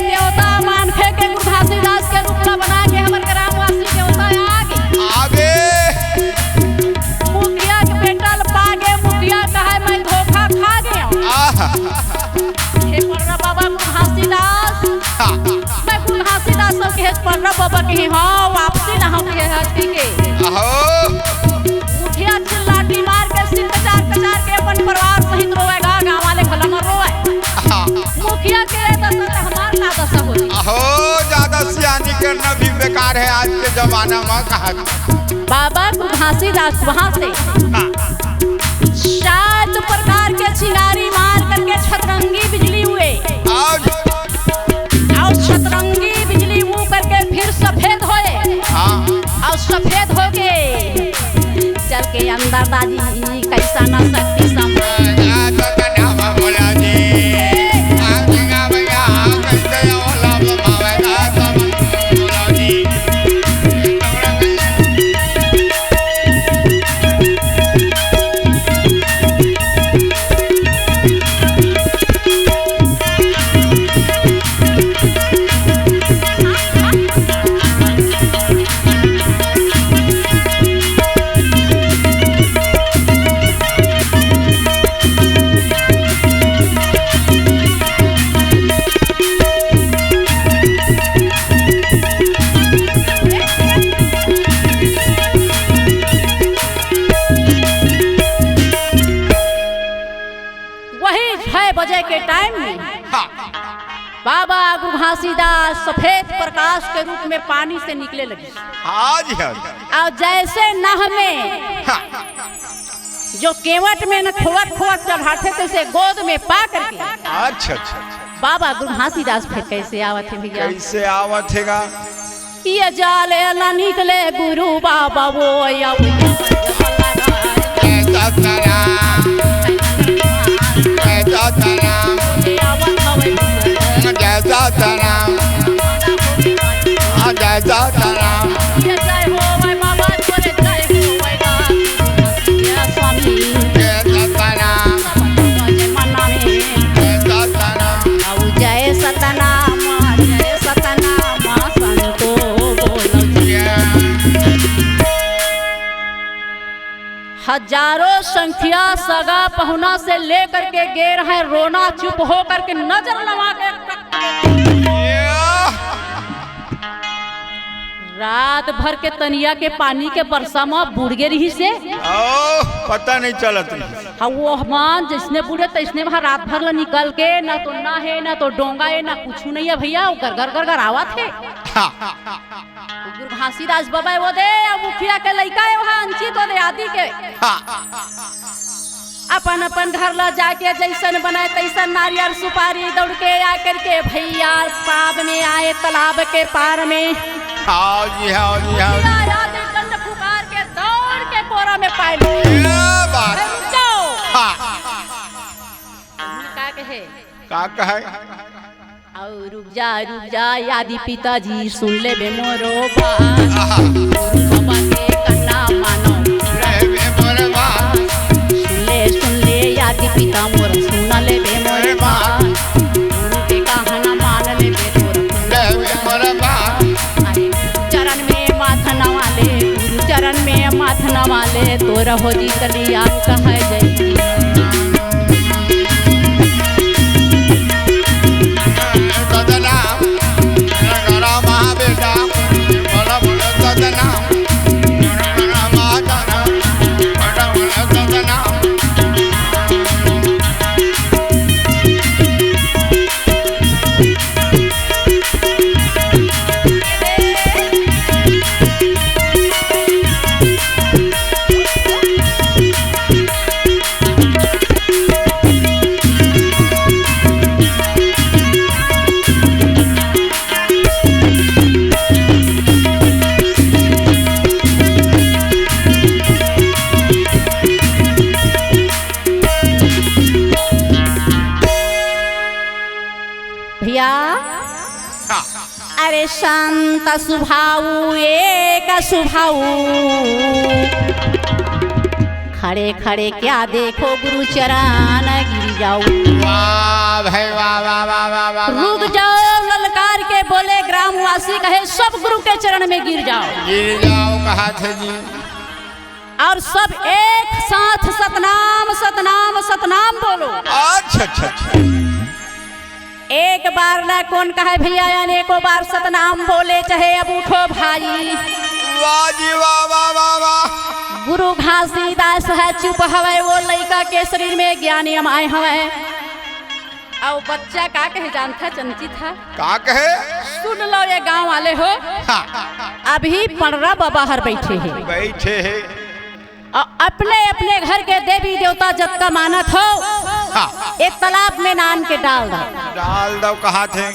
देवता मानखे के गुरु घासीदास के रूप ला बना के हमर ग्रामवासी देवता आगे। आगे। मुखिया के बेटा ल पागे, मुखिया कहे मैं धोखा खा गया। आहा। हे पड़रा बाबा गुरु घासीदास। हाँ। मैं गुरु घासीदास सब के हेत पड़रा बाबा के, हाँ, वापसी ना हम के हस्ती के। आहो। मुखिया चिल्लाटी मार के सिर कचार कचार के अपन परिवार सहित रोवेगा, गाँव वाले भला मत रोवे। हाँ। मुखिया के ये दशा त हमार का दशा होही। आहो, ज्यादा सियानी करना भी बेकार है आज के जमाना में, कहा। बाबा गुरु घासीदास वहां से हाँ। सात प्रकार के चिंगारी मार करके छतरंगी बिजली हुए। आज और छतरंगी बिजली मुंह करके फिर सफेद होए। हाँ। और सफेद होके चल के अंदर दादी कैसा ना शक्ति समा। वही छह बजे के टाइम में हाँ। बाबा गुरु घासीदास सफेद प्रकाश के रूप में पानी से निकले लगे। हाँ जी, हाँ जी। और जैसे नह में हाँ। जो केवट में न खोवत खोवत चढ़ाथे, तैसे गोद में पा करके अच्छा, अच्छा, अच्छा। बाबा गुरु घासीदास फिर कैसे आवत हे भैया? कैसे आवत हे गा? ये जाले ना निकले गुरु बाबा वो या जय सतनाम। जय सतनाम। जय सतनाम। जय सतनाम। जय सतनाम। जय सतनाम। जय सतनाम। संतो बोलो जय। हजारों संख्या सगा पहुना से लेकर के गे रहे, रोना चुप होकर के नजर लगा के रात भर के तनिया के पानी के बरसा म बुड़ गे रिहिस हे। ओ, पता नहीं चलत रिहिस। हाँ, वो हमान जैसने बुड़े तैसने वहाँ रात भर ला निकल के, ना तो ना हे, ना तो डोंगा हे, ना कुछु नहीं हे भैया, वो गरगर गरगर आवत हे। हाँ। गुरु घासीदास बाबा वो दे, अब मुखिया के लइका हे वहाँ अंचित वो दे आदि के। हाँ। अपन अपन घर ला जाके जैसन बने तैसन नारियल सुपारी दौड़ के आ करके भैया पार में आए तालाब के पार में। हाँ जी, हाँ जी, हाँ। भैया याद कंठ पुकार के दौड़ के कोरा में पाए ले। क्या बात। अरे रुक जाओ। हाँ। का कहे? का कहे? अउ रुक जा, रुक जा, आदि पिताजी, सुन लेबे मोरो बात। आहा। गुरु बाबा के कहना मानो। सुन लेबे मोरो बात। सुन ले, सुन ले, आदि पिता मोर, सुन लेबे मोरो बात। गुरु के कहना मान लेबे तोर। सुन लेबे मोरो बात। अरे गुरु चरण में माथ नवा ले, गुरु चरण में माथ नवा ले, तोर हो जी कल्याण कह जय। भैया, हाँ। अरे शांत सुभाऊ एक सुभाऊ, खड़े खड़े क्या देखो गुरु चरण गिर जाऊ। वाह भाई वाह, वाह, वाह, वाह, वाह, वाह। रुक जाओ, ललकार के बोले ग्रामवासी, कहे सब गुरु के चरण में गिर जाओ। गिर जाओ कहा थे जी। और सब एक साथ सतनाम सतनाम सतनाम बोलो। अच्छा, अच्छा, अच्छा। एक बार ना कौन कहे भैया, अनेकों बार सतनाम बोले, चाहे अब उठो भाई। वाह जी वाह, वाह, वाह, वाह। गुरु घासीदास ह चुप हवय, वो लइका के शरीर में ज्ञान अमाए हवय। अउ बच्चा का कहे जानथा, चंचित ह? का कहे? सुन लो ये गांव वाले हो। हाँ। अभी पंडरा बाबा हर बैठे हे। बैठे हे। अउ अपने अपने घर के देवी देवता जतका मानत हो, हाँ। एक तालाब में नान के डाल दो। डाल दो कहा थे।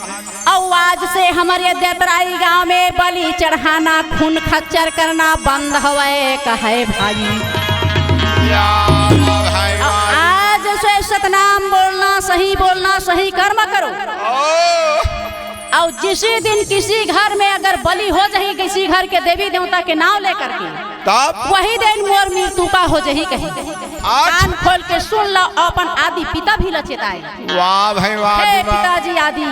अउ आज से हमर ये देतराई गांव में बलि चढ़ाना, खून खच्चर करना बंद हवय, कहे भाई। या वाह भाई अउ वाह। आज से सतनाम बोलना, सही बोलना, सही कर्म करो। ओ। अउ जिसी दिन किसी घर में अगर बलि हो जाही, किसी घर के देवी देवता के नाम लेकर के, तब? वही दिन मोर मृत्यु का हो जाही कही। आज? कान खोल के सुन लो, अपन आदि पिता भी ल चेताए। वाह भाई वाह, हे दिमाग। पिताजी आदि,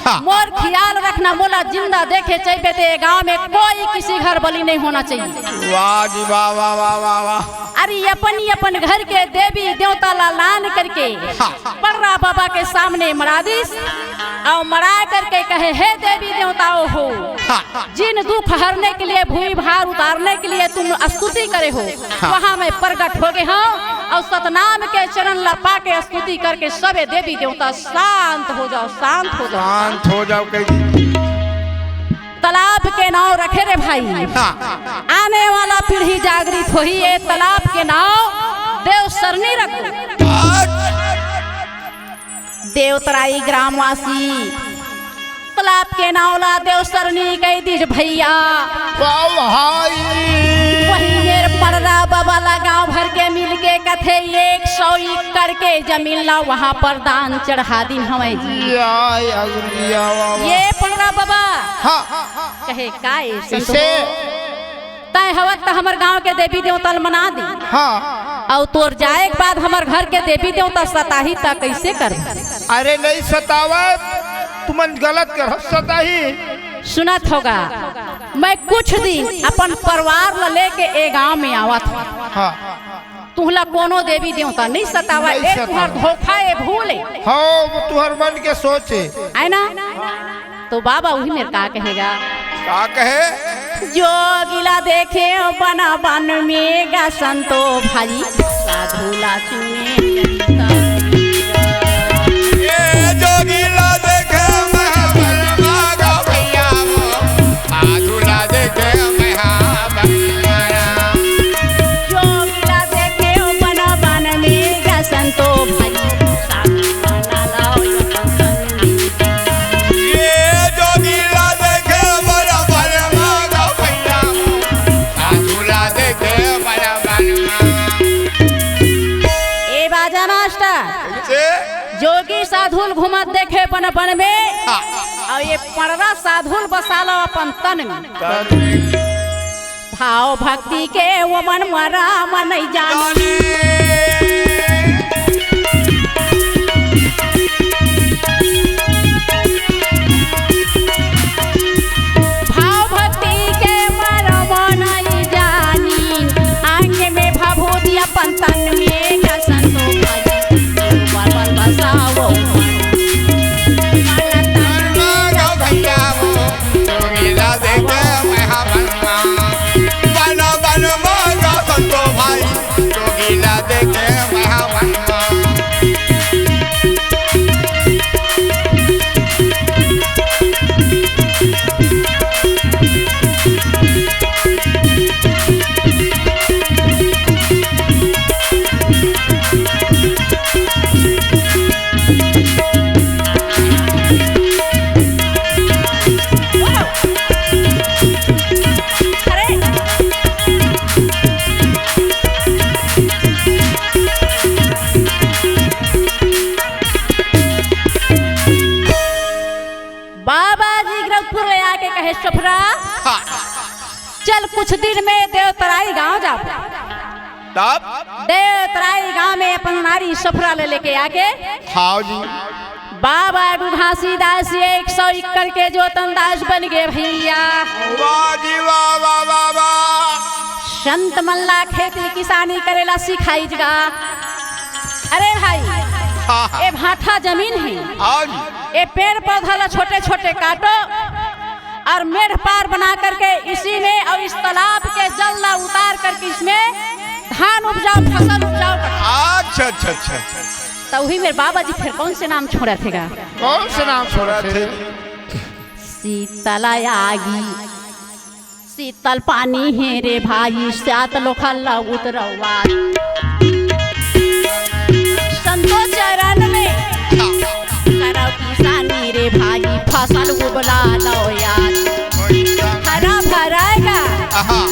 हाँ। मोर ख्याल रखना, मोला जिंदा देखे चाहिए ते गांव में कोई किसी घर बलि नहीं होना चाहिए। वाह जी वाह, वाह, वाह, वाह, वाह। अरे अपन ही अपन घर के देवी देवता ला लान करके हाँ। पंडरा बाबा के सामने मरा दिस, अउ मरा करके कहे, हे देवी देवताओं हो, हाँ। जिन दुख हरने के लिए, भूमि भार उतारने के लिए तुम स्तुति करे हो, हाँ। वहाँ मैं प्रगट हो गए हूँ अउ सतनाम के चरण ला पा के स्तुति करके सबे देवी देवता शांत हो जाओ, शांत हो जाओ। शांत हो जाओ कह दी। तालाब के नाव रखे रे भाई। हाँ। आने वाला पीढ़ी जागृत होही, ये तालाब के नाव देवसरनी रखो। देवतराई ग्रामवासी तालाब के नाव ला देवसरनी कह दीज भैया। वाह भाई। वही मेर पंडरा बाबा ला गांव भर के मिल के कथे एक सौ एकड़ के जमीन ला वहां पर दान चढ़ा दिन हवै जी। या, या, या, वाह, वाह। ये पंडरा बाबा हाँ। कहे का ए संत कैसे? हो? तय हवत त हमर गांव के देवी देवता ल मना दे। हाँ। अउ तोर जाए के बाद हमर घर के देवी देवता सताही त कैसे कर? अरे नहीं सतावत, तुमन गलत कर सताही। सुनत होगा, मैं कुछ दिन अपन परिवार ल लेके ए गांव में आवत हूँ। हाँ। तुहला कोनो देवी देवता नहीं सतावा, नहीं ए तुहर सतावा। धोखा, ए भूल ए। हाँ, वो तुहर मन के सोच ए। है ना? तो बाबा उही मेर का कहेगा? का कहे? जोगिला देखे बन बन में गा संतो भाई, साधुला चुने चरिता। ए जोगिला देखे मैं बन मागा भैया वो, साधुला देखे मैं हाँ बन मारा। जोगिला देखे बन बन में गा संतो भाई, साधुला लाओ ये संतो। ये जोगिला देखे बराबर मांगा भैया, साधुला देखे बराबर मांगा। ए बाजा मास्टर, बन में, हाँ। अउ ये पड़रा साधु ल बसा लो अपन तन में। तन में। भाव भक्ति के ओमन म राम नइ जाने। जाने। भाव भक्ति के मरम नइ जानी, अंग में भभूति अपन तन में घसन तो भज, बल बल बसाओ। मन तन में भैया हो, जोगीला देखे मैं हवन। बन बन मोर संतो भाई, जोगीला देखे मैं हवन। अरे बाबा जी गोरखपुर ले आके कहे, "सफरा, हाँ। चल कुछ दिन में देवतराई गांव जाबो।" तब? देवतराई गांव में अपन नारी सफरा ले लेके आके, हाँ जी। बाबा गुरु घासीदास एक सौ एकड़ के जोतनदास बन गे भैया। वाह जी वाह, वाह, वाह, वाह। संत मन ला खेती किसानी करेला सिखाइस गा। अरे भाई, हाँ, हाँ। ए भाठा जमीन हे। हाँ जी। ए पेड़ पौधा ला छोटे छोटे काटो और मेढ़ पार बना करके इसी में और इस तालाब के जल ला उतार करके इसमें धान उपजाओ, फसल उपजाओ। अच्छा, अच्छा, अच्छा, अच्छा। तो वही मेरे बाबा जी फिर कौन से नाम छोड़े थे गा? कौन से नाम छोड़े थे? शीतल आगी, शीतल पानी हे रे भाई, सात लोखन ला उतरवा। संतो चरण में करव किसानी रे भाई, फसल उबला लो यार। हरा भरा गा आहा।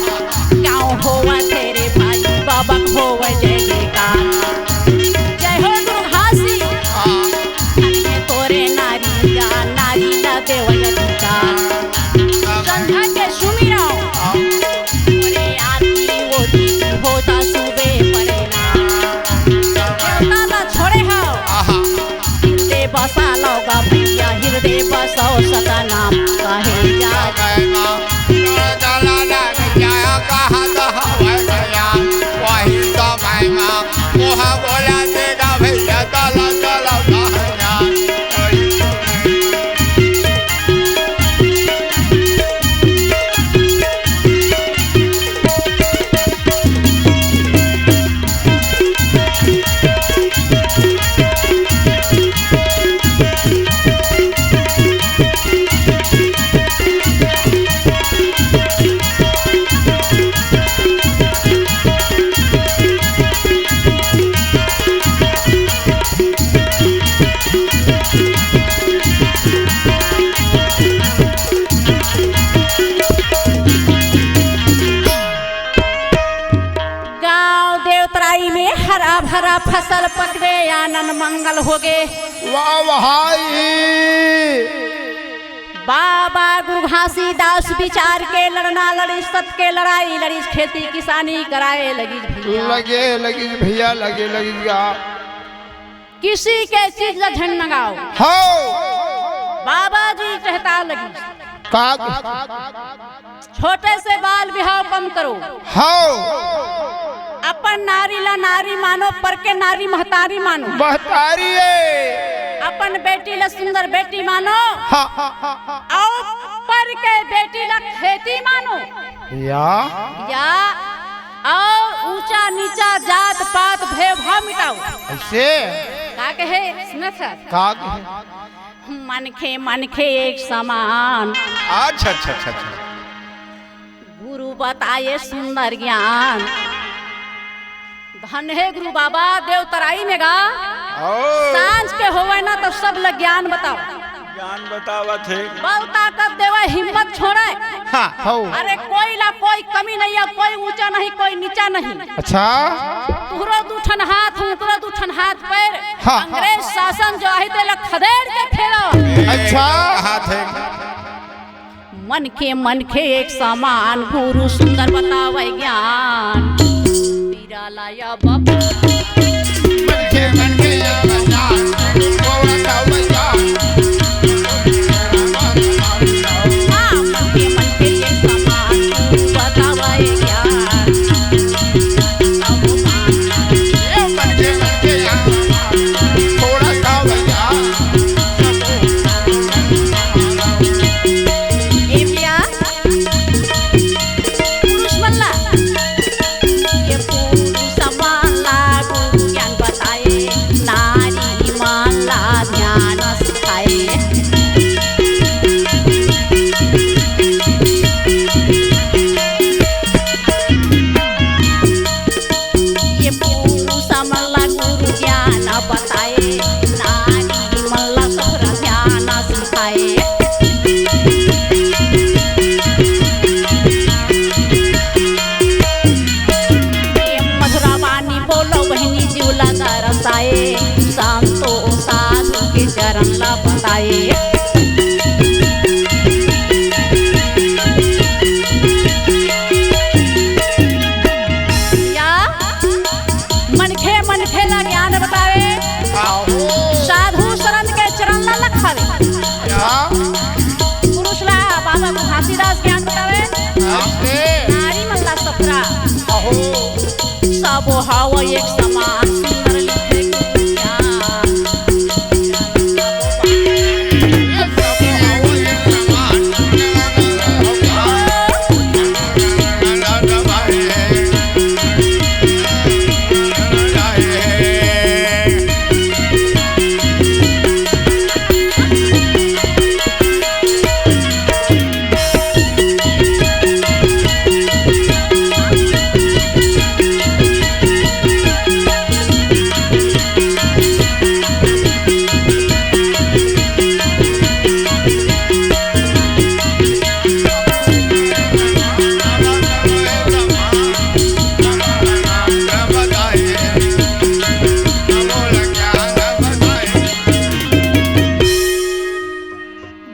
गाँव होवत हे रे भाई, बाबा होवत जय जयकार। जय हो गुरु घासी। हाँ। धन्य तोरे नारी गा, नारी ला देवल अधिकार। संध्या के सुमिरव। हाँ। तोरे आरती ओती होता सुबे परेना। देवता ला छोड़े हव। आहा। हृदय बसा लो गा भैया, हृदय बसाओ सतनाम कहे जा। महिमा, चला ना भैया, कहा तो हवे भैया, वही तो महिमा, मोह बोला देगा भैया, चलो, चलो, कहा जा। गांव देवतराई में हरा भरा फसल पकवे, आनंद मंगल होगे। वाह भाई। बाबा गुरु घासीदास विचार के लड़ना लड़ी, सत के लड़ाई लड़ी, खेती किसानी कराए लगी भैया। लगे लगी भैया, लगे लगी गा। किसी के चीज ला झन नगाओ। हो। बाबा जी कहता लगी। का? छोटे से बाल बिहाव कम करो। हो। अपन नारी ला नारी मानो, पर के नारी महतारी मानो। महतारी है। अपन बेटी ला सुंदर बेटी मानो। हाँ। और पर के बेटी ला खेती मानो। या। या। और ऊंचा नीचा जात पात भेदभाव मिटाओ। ऐसे? का कहे? सुनत हस? का कहे? मनखे मनखे एक समान। अच्छा, अच्छा, अच्छा, अच्छा। गुरु बताए सुंदर ज्ञान। धन हे गुरु बाबा देवतराई में गा। ओ। सांझ के होवे ना तो सब ल ज्ञान बताओ। ज्ञान बतावत हे। बल ताकत देवे, हिम्मत छोड़े। हाँ। हो। अरे कोई ला कोई कमी नहीं है, कोई ऊंचा नहीं, कोई नीचा नहीं। अच्छा। उकरो दू ठन हाथ, उकरो दू ठन हाथ पैर। हाँ। अंग्रेज शासन जो आहे, तेला खदेड़ के फेंक दो। अच्छा। कहा थे। मन के मन के एक समान, गुरु सुंदर बतावे ज्ञान। पीरा लाया बाबा। मन के मन के एक समान, गुरु बतावे ज्ञान। हाँ, मन के मन के एक समान, गुरु बतावे ज्ञान। ए मन के मन के एक समान, थोड़ा सा भैया। ए भैया, पुरुष मन ला, ये पुरुष मन ला गुरु ज्ञान बताए, नारी मन ला ध्यान सिखाए। ये पुरुष मन ला गुरु ज्ञान बताए, नारी मन ला सहुरा ध्यान सिखाए। ये मधुरा बानी बोलो बहिनी जीव ला दरसाए, संतो साधु के चरण ला बताए। या मनखे मनखे ला ज्ञान बतावे, आहो। साधु संत के चरण ला लखावे। या। पुरुष ला बाबा घासीदास ज्ञान बतावे, ऐसे। नारी मन ला सफरा। आहो। सबो हाव एक समान, सुंदर लिखे गुरु ज्ञान।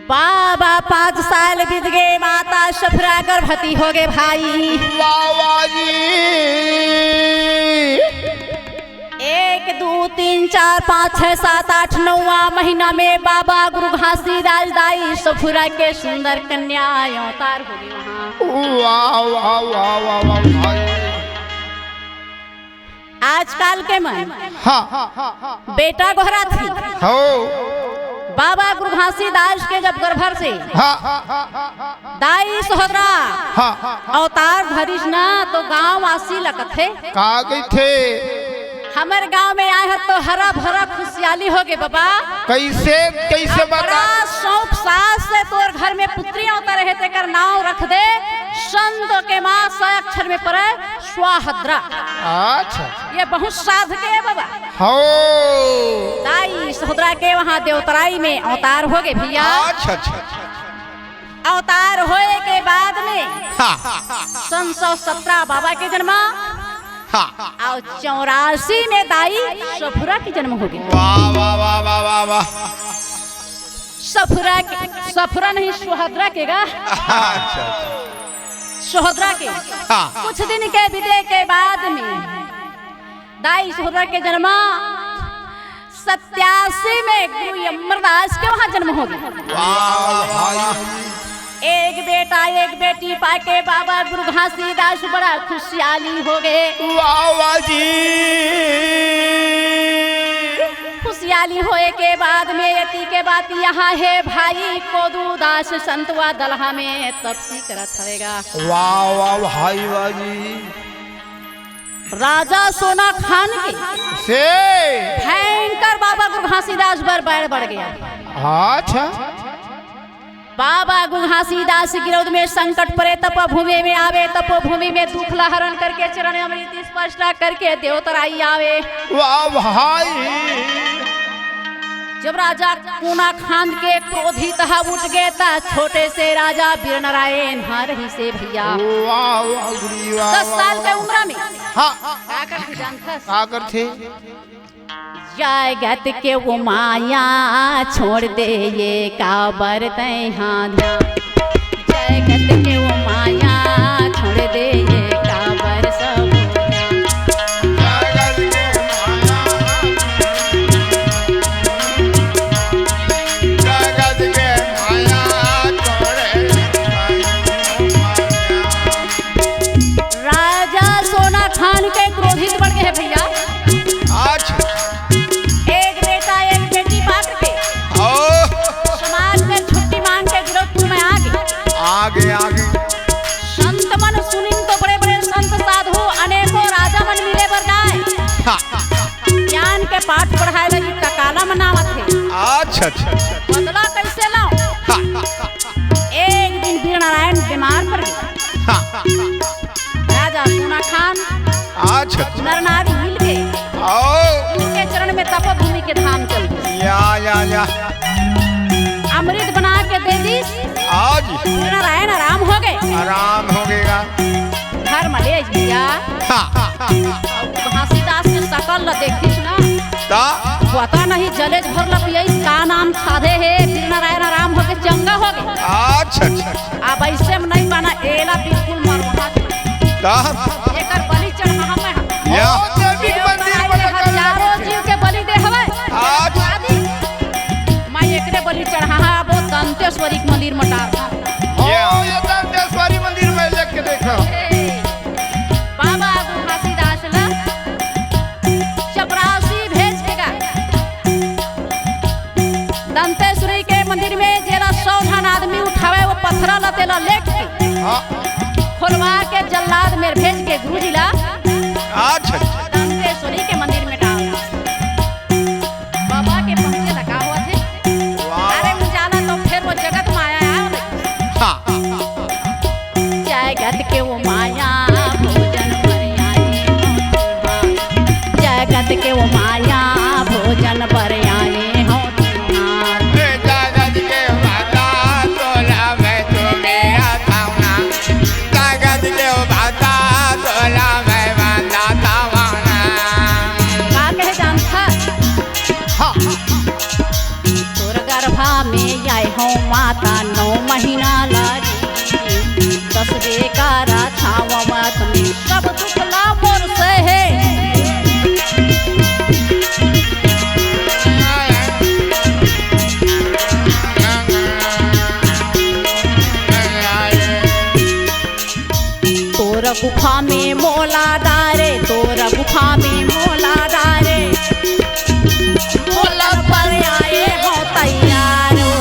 बाबा, पाँच साल बीत गे, माता सफरा गर्भवती हो गे भाई। वाह, वाह जी। एक, दू, तीन, चार, पाँच, छह, सात, आठ, नौवां महीना में बाबा गुरु घासीदास दाई सफरा के सुंदर कन्या अवतार हो गे वहाँ। वाह, वाह, वाह, वाह, वाह, भाई। आजकल के मन हाँ। बेटा गोहराथे। हो। बाबा गुरु घासीदास के जब गर्भ से हाँ। दाई सहोदरा हाँ। अवतार धरिस ना, तो गांव वासी ल कथे। का कथे? हमर गांव में आए हस तो हरा भरा खुशियाली हो गे बाबा। कइसे, कइसे अउ बता? बड़ा शौक सास से तोर घर में पुत्री अवतार हे, तेकर नांव रख दे संतो के मां, स अक्षर में परे, स्वाहद्रा। अच्छा। ये बहुत साध के हे बाबा। हो। दाई सहोदरा के वहाँ देवतराई में अवतार हो गे भैया। अच्छा, अच्छा, अच्छा। अवतार होए के बाद में हाँ। सन सौ सत्रह बाबा के जन्म, हाँ। अउ चौरासी में दाई सफरा के जन्म हो गे। वाह, वाह, वाह, वाह, वाह, वाह। सफरा के, सफरा नहीं, सोहदरा के गा। अच्छा, अच्छा। सोहदरा के। हाँ। कुछ दिन के बीते के बाद में दाई सोहदरा के जन्म सत्यासी में गुरु अमरदास के वहाँ जन्म हो गे। वाह, वाह, वाह। एक बेटा, एक बेटी पाके बाबा गुरु घासीदास बड़ा खुशियाली हो गे। वाह, वाह जी। खुशियाली होए के बाद में एती के बात यहाँ हे भाई, कोदू दास संतवा दलहा में तपसी करत हवे गा। वाह, वाह, भाई, वाह जी। राजा सोना खान के से भयंकर बाबा गुरु घासीदास बर बैर बढ़ गे। अच्छा। बाबा गुरु घासीदास गिरौद में संकट परे, तपोभूमि में आवे, तपोभूमि में दुख ला हरण करके चरण अमृत स्पर्श करके देवतराई आवे। वाह भाई। जब राजा कोना खान के क्रोधित ह उठ गे, त छोटे से राजा वीर नारायण ह रहिसे भैया। वाह, वाह, गुरुजी, वाह, दस वाह, साल के वाह। उम्र में हाँ। का करथे जानथस? का करथे? जगत के वो माया छोड़ दे, ये काबर तैं हा ध्यान। जगत के वो माया छोड़ दे, ये काबर सब ध्यान। जगत के माया, जगत के माया छोड़ दे। राजा सोना खान के क्रोधित बढ़ गे हे भैया। अच्छा। एक बेटा, एक बेटी पा के ओ। समाज में छुट्टी मांग के गिरौदपुर में आ गे। आ गे, आ गे। संत मन सुनिन तो बड़े बड़े संत साधु अनेकों राजा मन मिले बर जाए। हाँ। ज्ञान के पाठ पढ़ाए लगी टकाला मनावत हे। अच्छा, अच्छा, अच्छा। बदला कैसे लाओ? हाँ। एक दिन वीर नारायण बीमार पड़ गे। हाँ। राजा सोना खान अच्छा। नर नारी मिल के ओ। उनके चरण में तपोभूमि के धाम चल गे। या, या, या। अमृत बना के दे दिस। आज। वीर नारायण आराम हो गे। आराम हो गे गा। घर में ले आइस भैया। हाँ। घासीदास के शकल ल देखिस ना। ता? पता नहीं जलेज भर ल पियाइस, का नाम खादे हे, वीर नारायण आराम हो गे, चंगा हो गे। अच्छा, अच्छा। अब ऐसे में नहीं बना, एला बिल्कुल मरवा। ता? एकर बलि चढ़ाहा मैं। या। ओ, देवी के मंदिर में हजारों जीव के बलि दे हवे। आज। आदि। मैं एकरे बलि चढ़ाहा, वो दंतेश्वरी के मंदिर में डार। ओ, या। ये दंतेश्वरी मंदिर में लेके देखो। ए, बाबा घासीदास ला चपरासी भेज के गा। दंतेश्वरी के मंदिर में जेला सौ झन आदमी उठावे, वो पत्थरा ला तेला लेट के हाँ। खोलवा के जल्लाद मेर भेज के गुरुजी ला अच्छा। दंतेश्वरी के मंदिर में डाल। बाबा के पहुंचे ला का होत हे? वाह, अरे वाह। उजाला तो फिर वो जगत माया आयो। हाँ। जगत के वो माया भोजन बर आए हो तुहार। जगत के वो माया भोजन बर आए हो तुहार। ए जगत के माता तोला मैं तुम्हें अथावना। जगत के माता तोला मैं माता थावना। का कहे जानथा? हाँ। तोर गर्भा में आए हो माता नौ महीना लागी। दस बेकारा छावत में सब दुख ला मोर सहे। तोर गुफा में मोला डारे, तोर गुफा में मोला डारे। मोला पर आए हो तैयार हो।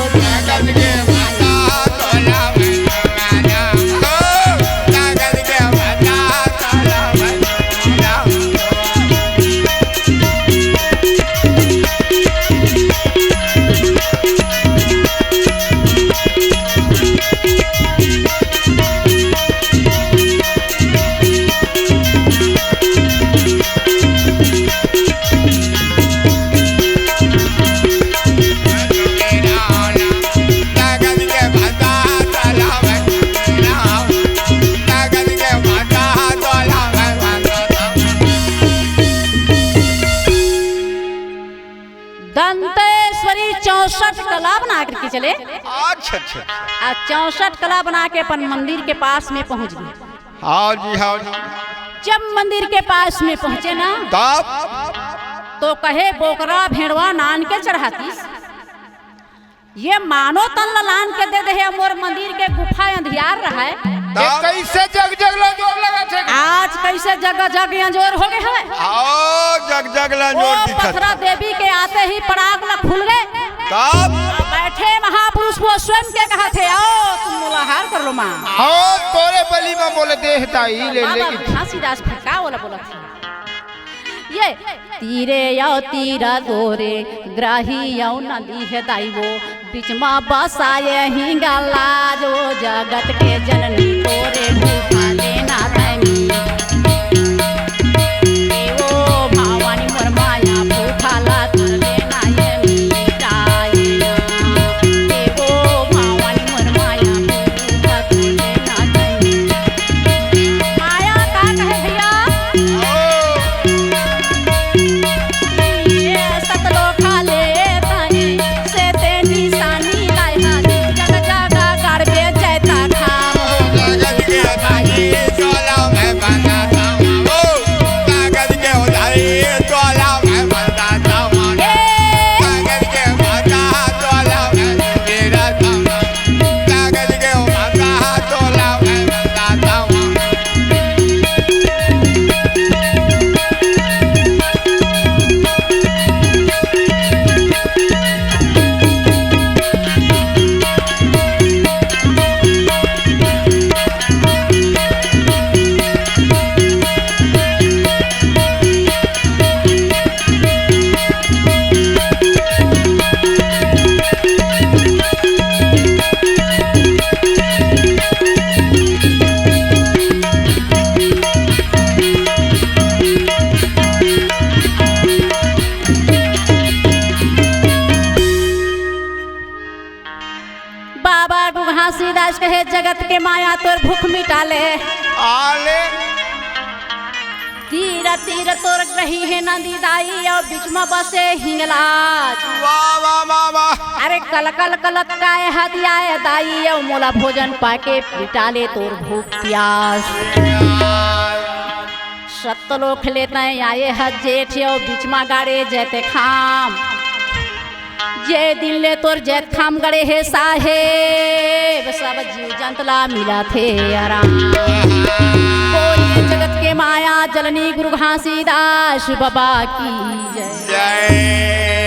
दंतेश्वरी चौसठ कला बना करके चले। अच्छा, अच्छा। आ चौसठ कला बना के अपन मंदिर के पास में पहुंच गे। हाँ जी, हाँ जी। जब मंदिर के पास में पहुंचे ना, तब? तो कहे, "बोकरा भेड़वा नान के चढ़ातीस, ये मानो तन ला लान के दे दे हे, मोर मंदिर के गुफा अंधियार रहय।" तब? ये कैसे जग जग ला जोर लगा थे? आज कैसे जग जग अंजोर हो गे हवय? आओ, जग जग ला ओ जोर दिखत। पथरा देवी के आते ही पराग ला खुल गे। तब? बैठे महापुरुष वो स्वयं के कहा थे, "आओ, तुम मोला हार कर लो माँ।" हाँ, तोरे बलि में मोला देह दाई ले बाबा लेकिन घासीदास फिर का ओला बोलत हे? ये तीरे अउ तीरा गोरे, ग्राही अउ नदी हे दाई वो, बीच मा बसाए हिंगा लाज वो, जगत के जननी तोरे भूखा लेना तैमी। ए ओ भवानी मोर माया भूखा ला तर लेना ये मिटाए ना। ए ओ भवानी मोर माया भूखा तर लेना तैमी। माया का कहे भैया? माया तोर भूख मिटा ले। आले। तीर तीर तोर रही हे नंदी दाई, अउ बीच म बसे हिंगलाज। वाह वाह वाह वाह। अरे कल कल कलत काय हदिया ए दाई, अउ मोला भोजन पाके मिटा ले तोर भूख प्यास। सतलोक ले तय आए ह जेठ, अउ बीच म गाड़े जैतखाम। जे दिन ले तोर जैतखाम गड़े हे साहेब, सब जीव जंत ला मिलत हे आराम। बोलिए जगत के माया जननी गुरु घासीदास बाबा की जय। जय।